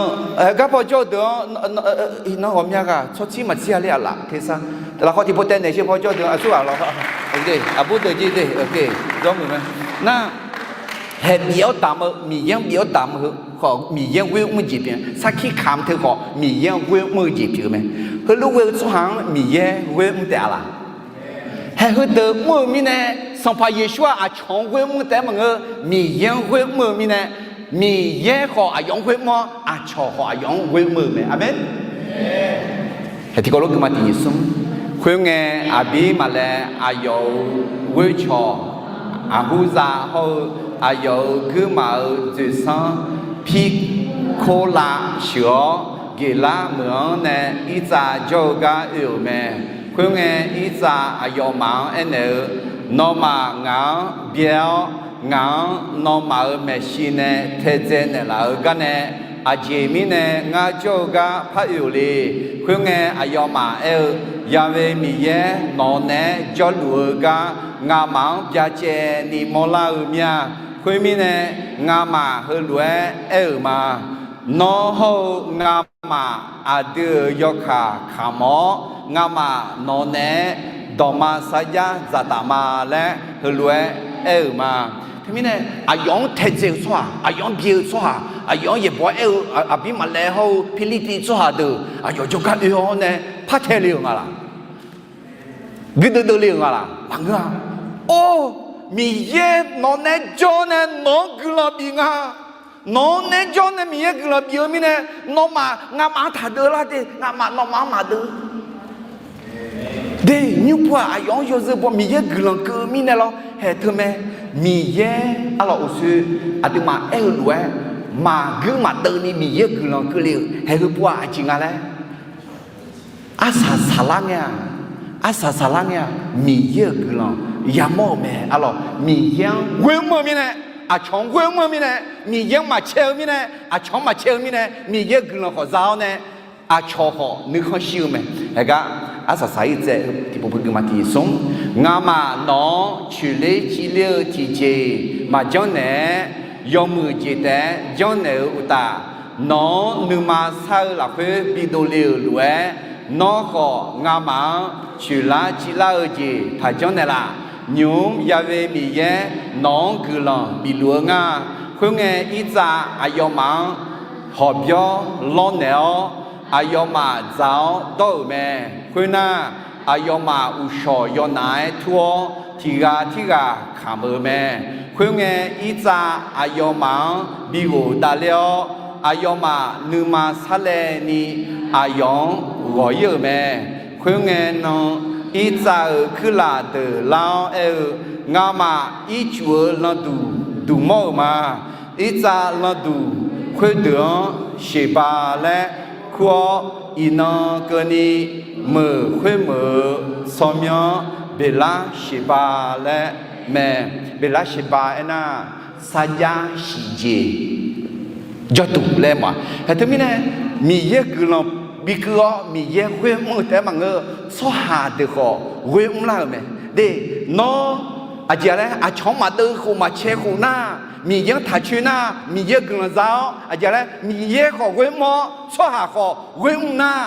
gar paw jawr-eu deuq-anr, iqnan ghawqmya ghaq tsawrtsir maqtsir-a ler-aq laf tersar. Lafkhawf tiqpov taev naeq sher paw jawr-eu deuq-anr aqsur ghaq lawq, aqbur deuq jir de, jawrmuiq mae. Nar, haeq bif-awr damq-eu, Miqyaer-anr bif-awr damq-eu heu khawf Miqyaer-anr ghoer mr-eu jeq pyeuf-eu, sarkir kamq teu khawf Miqyaer-anr ghoer mr-eu jeq pyeuf-eu mae. Heulof ghoer-eu tsawrhaq-anr Miqyaer ghoer mr taef-a laq? Haeq heudeuq mr-eu mirnae, Sanqpaq Yeqsur-aq aqcawq-anr ghoer mr taef-aer maqngeur, Miqyaer-anr ghoer mr-eu mirnae, Miqyaer khawf aqyawf-anr ghoer mr-awr, aqcawq khawf aqyawf-anr ghoer mr-eu mae. Aqmeq. Haeq tiqkawv lof gui ma tiq nyiq smr. Khoerngae, aqbir maqlaev aqyawf-euq ghoercawq, aqhur za hawr-eu aqyawf-euq guirmaf-euq dzoeqsanr Pirkolav sheuq-awr, Geqlar meuq-anr nae Irtsav jawr-eu gar oe-euq mae. Khoerngae, Irtsav aqyawfmaf-anr aernaeq-eu, Nawmaf ngaq-anr byae-awr, ngaq-anr nawmaf-euq maeqshi nae taedzae naeqlaf-eu gar nae, aqjeq mirnae ngar jawr-eu gar par oe-euq le. Khoerngae, aqyawfmaf aer-eu, Ya'we Miqyaer nawq naeq-aer jawrluf-eu gar ngamaf-anr byacaevni mawrlar-eu mir-a. Khoermirnae, ngamaf heulof-aer aer-euq ma. Nawr hawr-eu ngamaf aqdui-euq yawkaq kamq-awr, ngamaf nawq naeq-aer dawqma sarjax dzaqtaf ma laer heulof-aer aer-euq ma. Teumirnae, aqyawf-anr taedzae-eu tsawrhaq, aqyawf-anr byae-eu tsawrhaq, aqyawf-anr yaeqbawq-aer aer-eu, aqbir maqlaev hawr-eu Pirlirpiv tsawrhaq deuq aqyawf jawrgar oe-awr nae par tae le-euq nga laq? Guirdeuv deuv le-euq nga laq? Maqngeur-a. Or, Miqyaer nawq naeq-aer jawr nae nawq-anr guiqlanq bif nga. Nawq-anr naeq-aer jawr nae Miqyaer guiqlanq bif-eu mirnae, nawmaf ngamaf-anr taqdeuv lar de, ngamaf nawmaf-anr maqdeuv de. Nymr pu-aq, aqyawf-anr yawzeu baw Miqyaer guiqlanq keuv-eu mirnae lawr. Haeq teumae, Miqyaer arlawq uqshoe aqduimaf aer-eu lof-aer, maqguir maqdeuv ni Miqyaer guiqlanq keuvle-euq haeq heu pu-aq aqjeq nga laer Arsaq saqlar ngae-aq, arsaq saqlar ngae-aq, Miqyaer-euq guiqlanq yamawr-euq mae. Arlawq, Miqyaer-anr ghoer mr-eu mirnae, aqcawq-anr ghoer mr-eu mirnae, Miqyaer-anr maqcae-eu mirnae, aqcawq-anr maqcae-eu mirnae, Miqyaer-euq guiqlanq khawf za-awr nae, aqcawq khawf nuikhanr shir-eu mae. Haegar arsaq saq-ir tsaev-eu tiqpov pui guima tiq smr, ngamaf nawq-anr coeqler civler-eu tiqjeq-iq maqjanr naeq-aer, yawmuiq jeq taef-aer janrnaeq-eu uqtaf, nawq-anr nuima sar-eu lafkhoer bidov le-euq lof-aer, nawr khawf ngamaf-anr coeqlar civlar-eu jeq taqjanr naeqlaf. Nymq-mr yave Miqyaer nawq-anr guiqlanq bifluf-eu nga. Khoerngae, irtsav aqyawfmaf-anr hawqbyawr lawrnaeq-awr, aqyawfmaf dzaq-awr dawr-euq mae. Khoernar, aqyawfmaf uqshawq yawnaf-aer tur-awr, tiq ghaq tirghaq kamq-euq mae. Khoerngae, irtsav aqyawfmaf-anr bighof davler-awr, aqyawfmaf nuima sarlaevni aqyawf-anr ghawq-ir-euq mae. Khoerngae nan, irtsav-euq kuirlaf deuq lar-awr aer-eu, Ngamaf ircuf-eu landuq duq mawr-euq ma. Irtsav landuq khoerdeuq-anr Sheqba laer kur-awr, iqnan keuvni meuq khoermeuq-eu tsawrmyanr-anr Beqlar Sheqba laer mae. Beqlar Sheqba aernar, sarjax siqjeq jawrduq laer ma. Haeq teumirnae, Miqyaer guiqlanq bikeuv-awr Miqyaer ghoer mr-eu taef-aer maqngeur-eu tsawrhaq deuq khawf ghoer mrlar-euq mae. De, nawr aqjeq laer aqcawq-anr maqdeuv khof maqcae khof nar, Miqyaer-anr taqcoer nar, Miqyaer-euq guiqlanq za-awr aqjeq laer Miqyaer khawf ghoer mr-awr tsawrhaq khawf ghoer mr nar,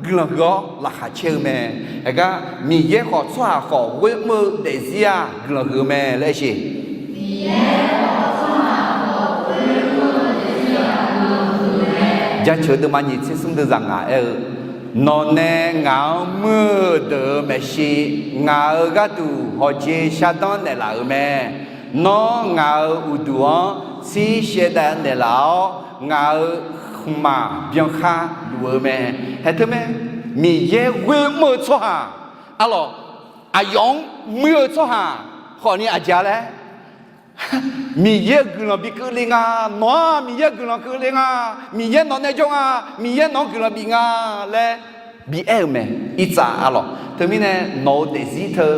guiqlanq huiq-awr laqkhaq caer-eu mae. Haegar Miqyaer khawf tsawrhaq khawf ghoer mr-eu daefzir-aq guiqlanq huiq-eu mae laer aer siq. Jaceuq deuvma nyiq tser smr deuv zaq ngaq aer-eu, Nawqnae ngaq-anr muir-eu deuq-euq maeqshi, ngaq-euq gharduq hawqjeq shardanr naeqlaf-euq mae. Nawr ngaq-euq uqduq-anr tsir shaevdav naeqlaf-awr, ngaq-euq khmqmaq byankhar luf-eu mae. Haeq teumae, Miqyaer ghoer mr-eu tsawrhaq, arlawq, aqyawf-anr muir-eu tsawrhaq khawfni aqjeq laer Miqyaer-euq guiqlanq bi keuvle nga. Nawq-aq Miqyaer-euq guiqlanq keuvle nga. Miqyaer nawq nae jawr nga. Miqyaer nawq-anr guiqlanq bif nga laer bi aer-euq mae. Irtsav arlawq, teumirnae nawq-euq daefzir teu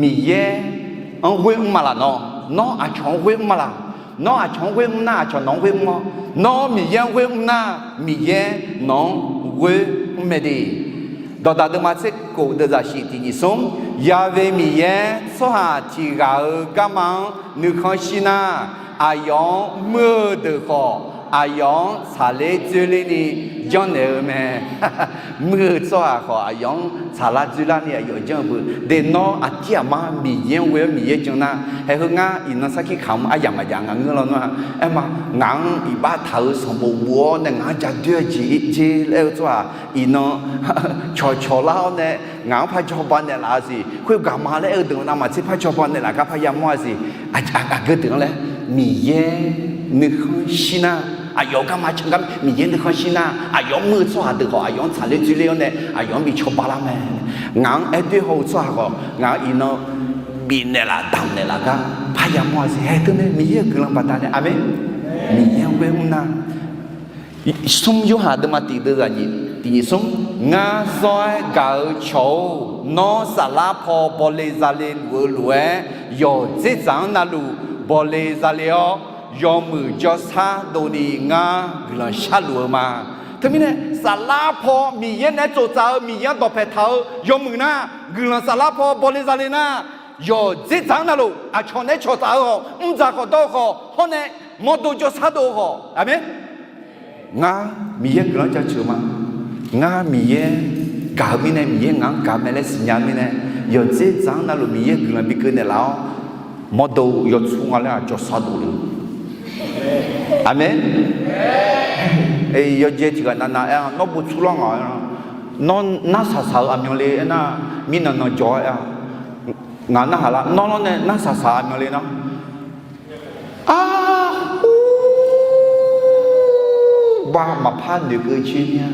Miqyaer-anr ghoer mr ma laq nawr? Nawr aqcawq-anr ghoer mr ma laq? Nawr aqcawq-anr ghoer mr nar, aqcawq nawq-anr ghoer mr-awr, nawr Miqyaer-anr ghoer mr nar, Miqyaer nawq-anr ghoer mr mae de. Dawqdaq deuvma tser kof deuv zaqsiq tiq nyiq smr, Ya've Miqyaer tsawrhaq tiq ghaq-euq garma-anr nuikhanr shir nar, aqyawf-anr muir-eu deuq khawf aqyawf-anr tsaqler dzoerlerni janrnaeq-eu mae. Muir-eu tsawrhaq khawf aqyawf-anr tsaqlar dzoerlarni aqyawf janr-eu beu. De nawr aqtir aqmar Miqyaer-anr ghoe-awr Miqyaer jan nar, haeq heu ngar iqnan sarkir kamq-anr aryamq maqjav ngaq ngeur lawnmr-a. Aerma ngaq-anr iqbax taq-euq sanqbof bof-awr nae ngaq-anr ja doer-eu jeq jer laer-eu tsawrhaq iqnan cawqcawq lar-awr nae ngaq-anr par jawba naeqlaf-eu siq. Khoergaq ma laer aer-eu deuq navmaqtser par jawba naeqlaf gar par yamawr-a siq. Aqgeu deuq-anr laer Miqyaer nuikhanr shir nar, aqyawf garma can gar Miqyaer nuikhanr shir nar, aqyawf-anr muir-eu tsawrhaq deuq khawf aqyawf-anr tsaqler dzoerler-awr nae aqyawf-anr bi cawba lar mae. Ngaq-anr aer doer haw-eu tsawrhaq khawf ngaq-anr iqnan bifnaeq laf damqnaeq laf gar par yamawr-a siq. Haeq teunae Miqyaer-euq guiqlanq baqdanae, aqmeq. Miqyaer-anr ghoer mr nar, smr Yorhaq deuvma tiq deuv zaqnyiq tiq nyiq smr, Ngar zawr-aer gaq-eu cawq-or, nawr saflar paw bawle zale luf-eu lof-aer yawqdzer dzaq-anr navluf bawle zale-awr, yawmuiq jawrshar dovni ngar guiqlanq sharluf-eu ma. Teumirnae saflar paw Miqyaer naeq-aer tsoftsaf-eu Miqyaer-anr dawqpaeq taq-eu yawmuiq nar, guiqlanq saflar paw bawle zale nar, yawqdzer dzaq-anr navluf aqcawq naeq-aer cawqtsaf-eu khawf, mrdzaq khawf dawr-eu khawf, hawr nae mawrdo jawrshar dov-eu khawf, aqmeq. Ngar Miqyaer guiqlanq-anr jaceuq ma. Ngar Miqyaer gaq-eu mirnae, Miqyaer ngaq-anr gaq mae laer siqnya-eu mirnae, yawqdzer dzaq-anr navluf Miqyaer guiqlanq bi keuv naeqlaf-awr, mawrdo yawtsur nga laer-aq jawrshar dov le. Aqmeq. Yawjae tiq ghaq navnav aer-a, nawr bov tsur lar ngaq-a. Nawr nar saqsaq-eu aqmyanle aernar, mirnan nan jawr-aer-a. Ngaq narhaq lar, nawr lawr nae nar saqsaq aqmyanle nar. Ar, bar maqpar noeqkeuv coer mir-a.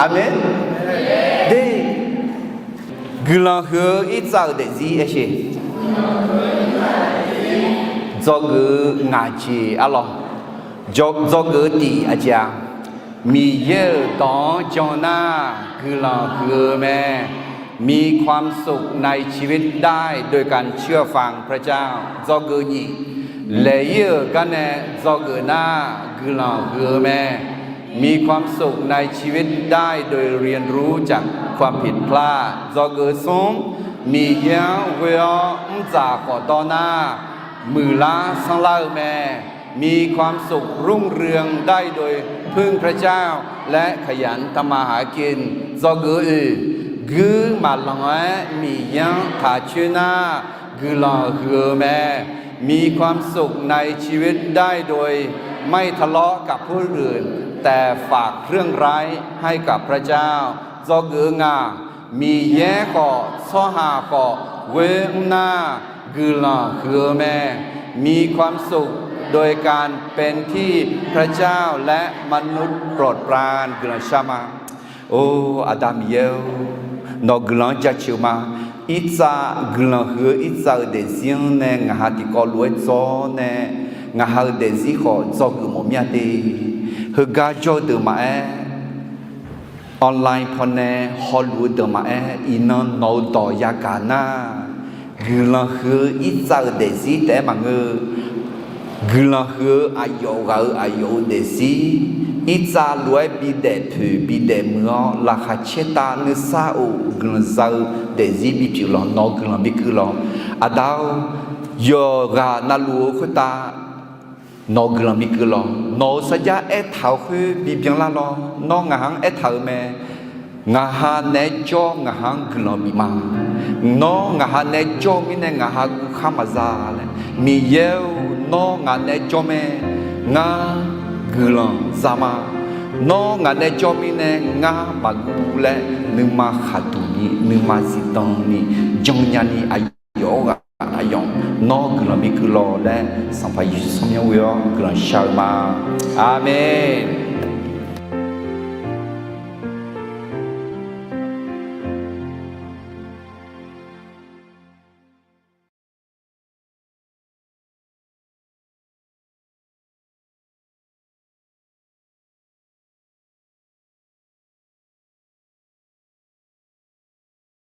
Aqmeq. De, guiqlanq huiq-eu irtsav-euq daefzir aersheq. Dzawgeuf-eu ngaq jeq arlawq. Dzawgeuf-eu tiq aqjeq-aq, Miqyaer-euq dawq-anr jan nar guiqlanq huiq-eu mae. มีความสุขในชีวิตได้โดยการเชื่อฟังพระเจ้า dzawgeuf nyiq. Laeq-ir-euq garnae dzawgeuf nar guiqlanq huiq-eu mae. มีความสุขในชีวิตได้โดยเรียนรู้จากความผิดพลาด dzawgeuf smr. Miqyaer-anr ghoe-awr mrdzaq khawf dawr nar muiqlar sanrlar-eu mae. มีความสุขรุ่งเรืองได้โดยพึ่งพระเจ้า และขยันทำมาหากิน dzawgeuf oeq. Guir maqlanq-aer Miqyaer-anr taq coer nar guiqlanq huiq-eu mae. มีความสุขในชีวิตได้โดยไม่ทะเลาะกับผู้อื่น แต่ฝากเรื่องร้ายให้กับพระเจ้า dzawgeuf-eu nga. Miqyaer khawf tsawrhaq khawf ghoer mr nar guiqlanq huiq-eu mae. มีความสุขโดยการเป็นที่พระเจ้าและมนุษย์โปรดปราน guiqlanq shar ma. Or, Aqda Miqyaer-or, nawq guiqlanq-anr jaceuq ma. Irtsav guiqlanq huiq-eu irtsav-euq daefzir-anr nae ngaq ha tiqkawv lof-aer dzawr nae, ngaq ha-euq daefzir khawf dzawgeuf mawf mir-a de. Heugar jawr-eu deuq maqaer, online pawnae hawluf-eu deuq maqaer, iqnan nawq-eu dawq yagaq nar, guiqlanq huiq-eu irtsav-euq daefzir taef-aer maqngeur. Guiqlanq huiq-eu aqyawf ghaq-euq aqyawf-euq daefzir, irtsav lof-aer bidaef poeq bidaef muiq-awr laqkhaq caer tav nuisar of guiqlanq za-eu daefzir bipyeuf lawq. Nawq-eu guiqlanq bikeuv lawq. Aqda-or, yawqghaq navluf-eu khoertav nawq-eu guiqlanq bikeuv lawq. Nawq-euq sarjax aertaq-eu khoer bibyan lar lawr. Nawr ngaq ha-anr aertaq-euq mae. Ngaq ha naeq-aer jawr ngaq ha-anr guiqlanq bif ma. Nawr ngaq ha naeq-aer jawr-eu mirnae ngaq ha guv khar maqza laer. Miqyaer-or, nawr ngaq naeq-aer jawr mae. Ngar guiqlanq za ma. Nawr ngaq naeq-aer jawr mirnae ngar maqguv laer nuima khaqduq ni nuima zifdan ni jannya ni aqyawf-anr ghaq aqyawf nawr guiqlanq bikeuv lawq laer Sanqpaq Yeqsur tsawrmyanr ghoe-awr guiqlanq shar-eu ma. Aqmeq.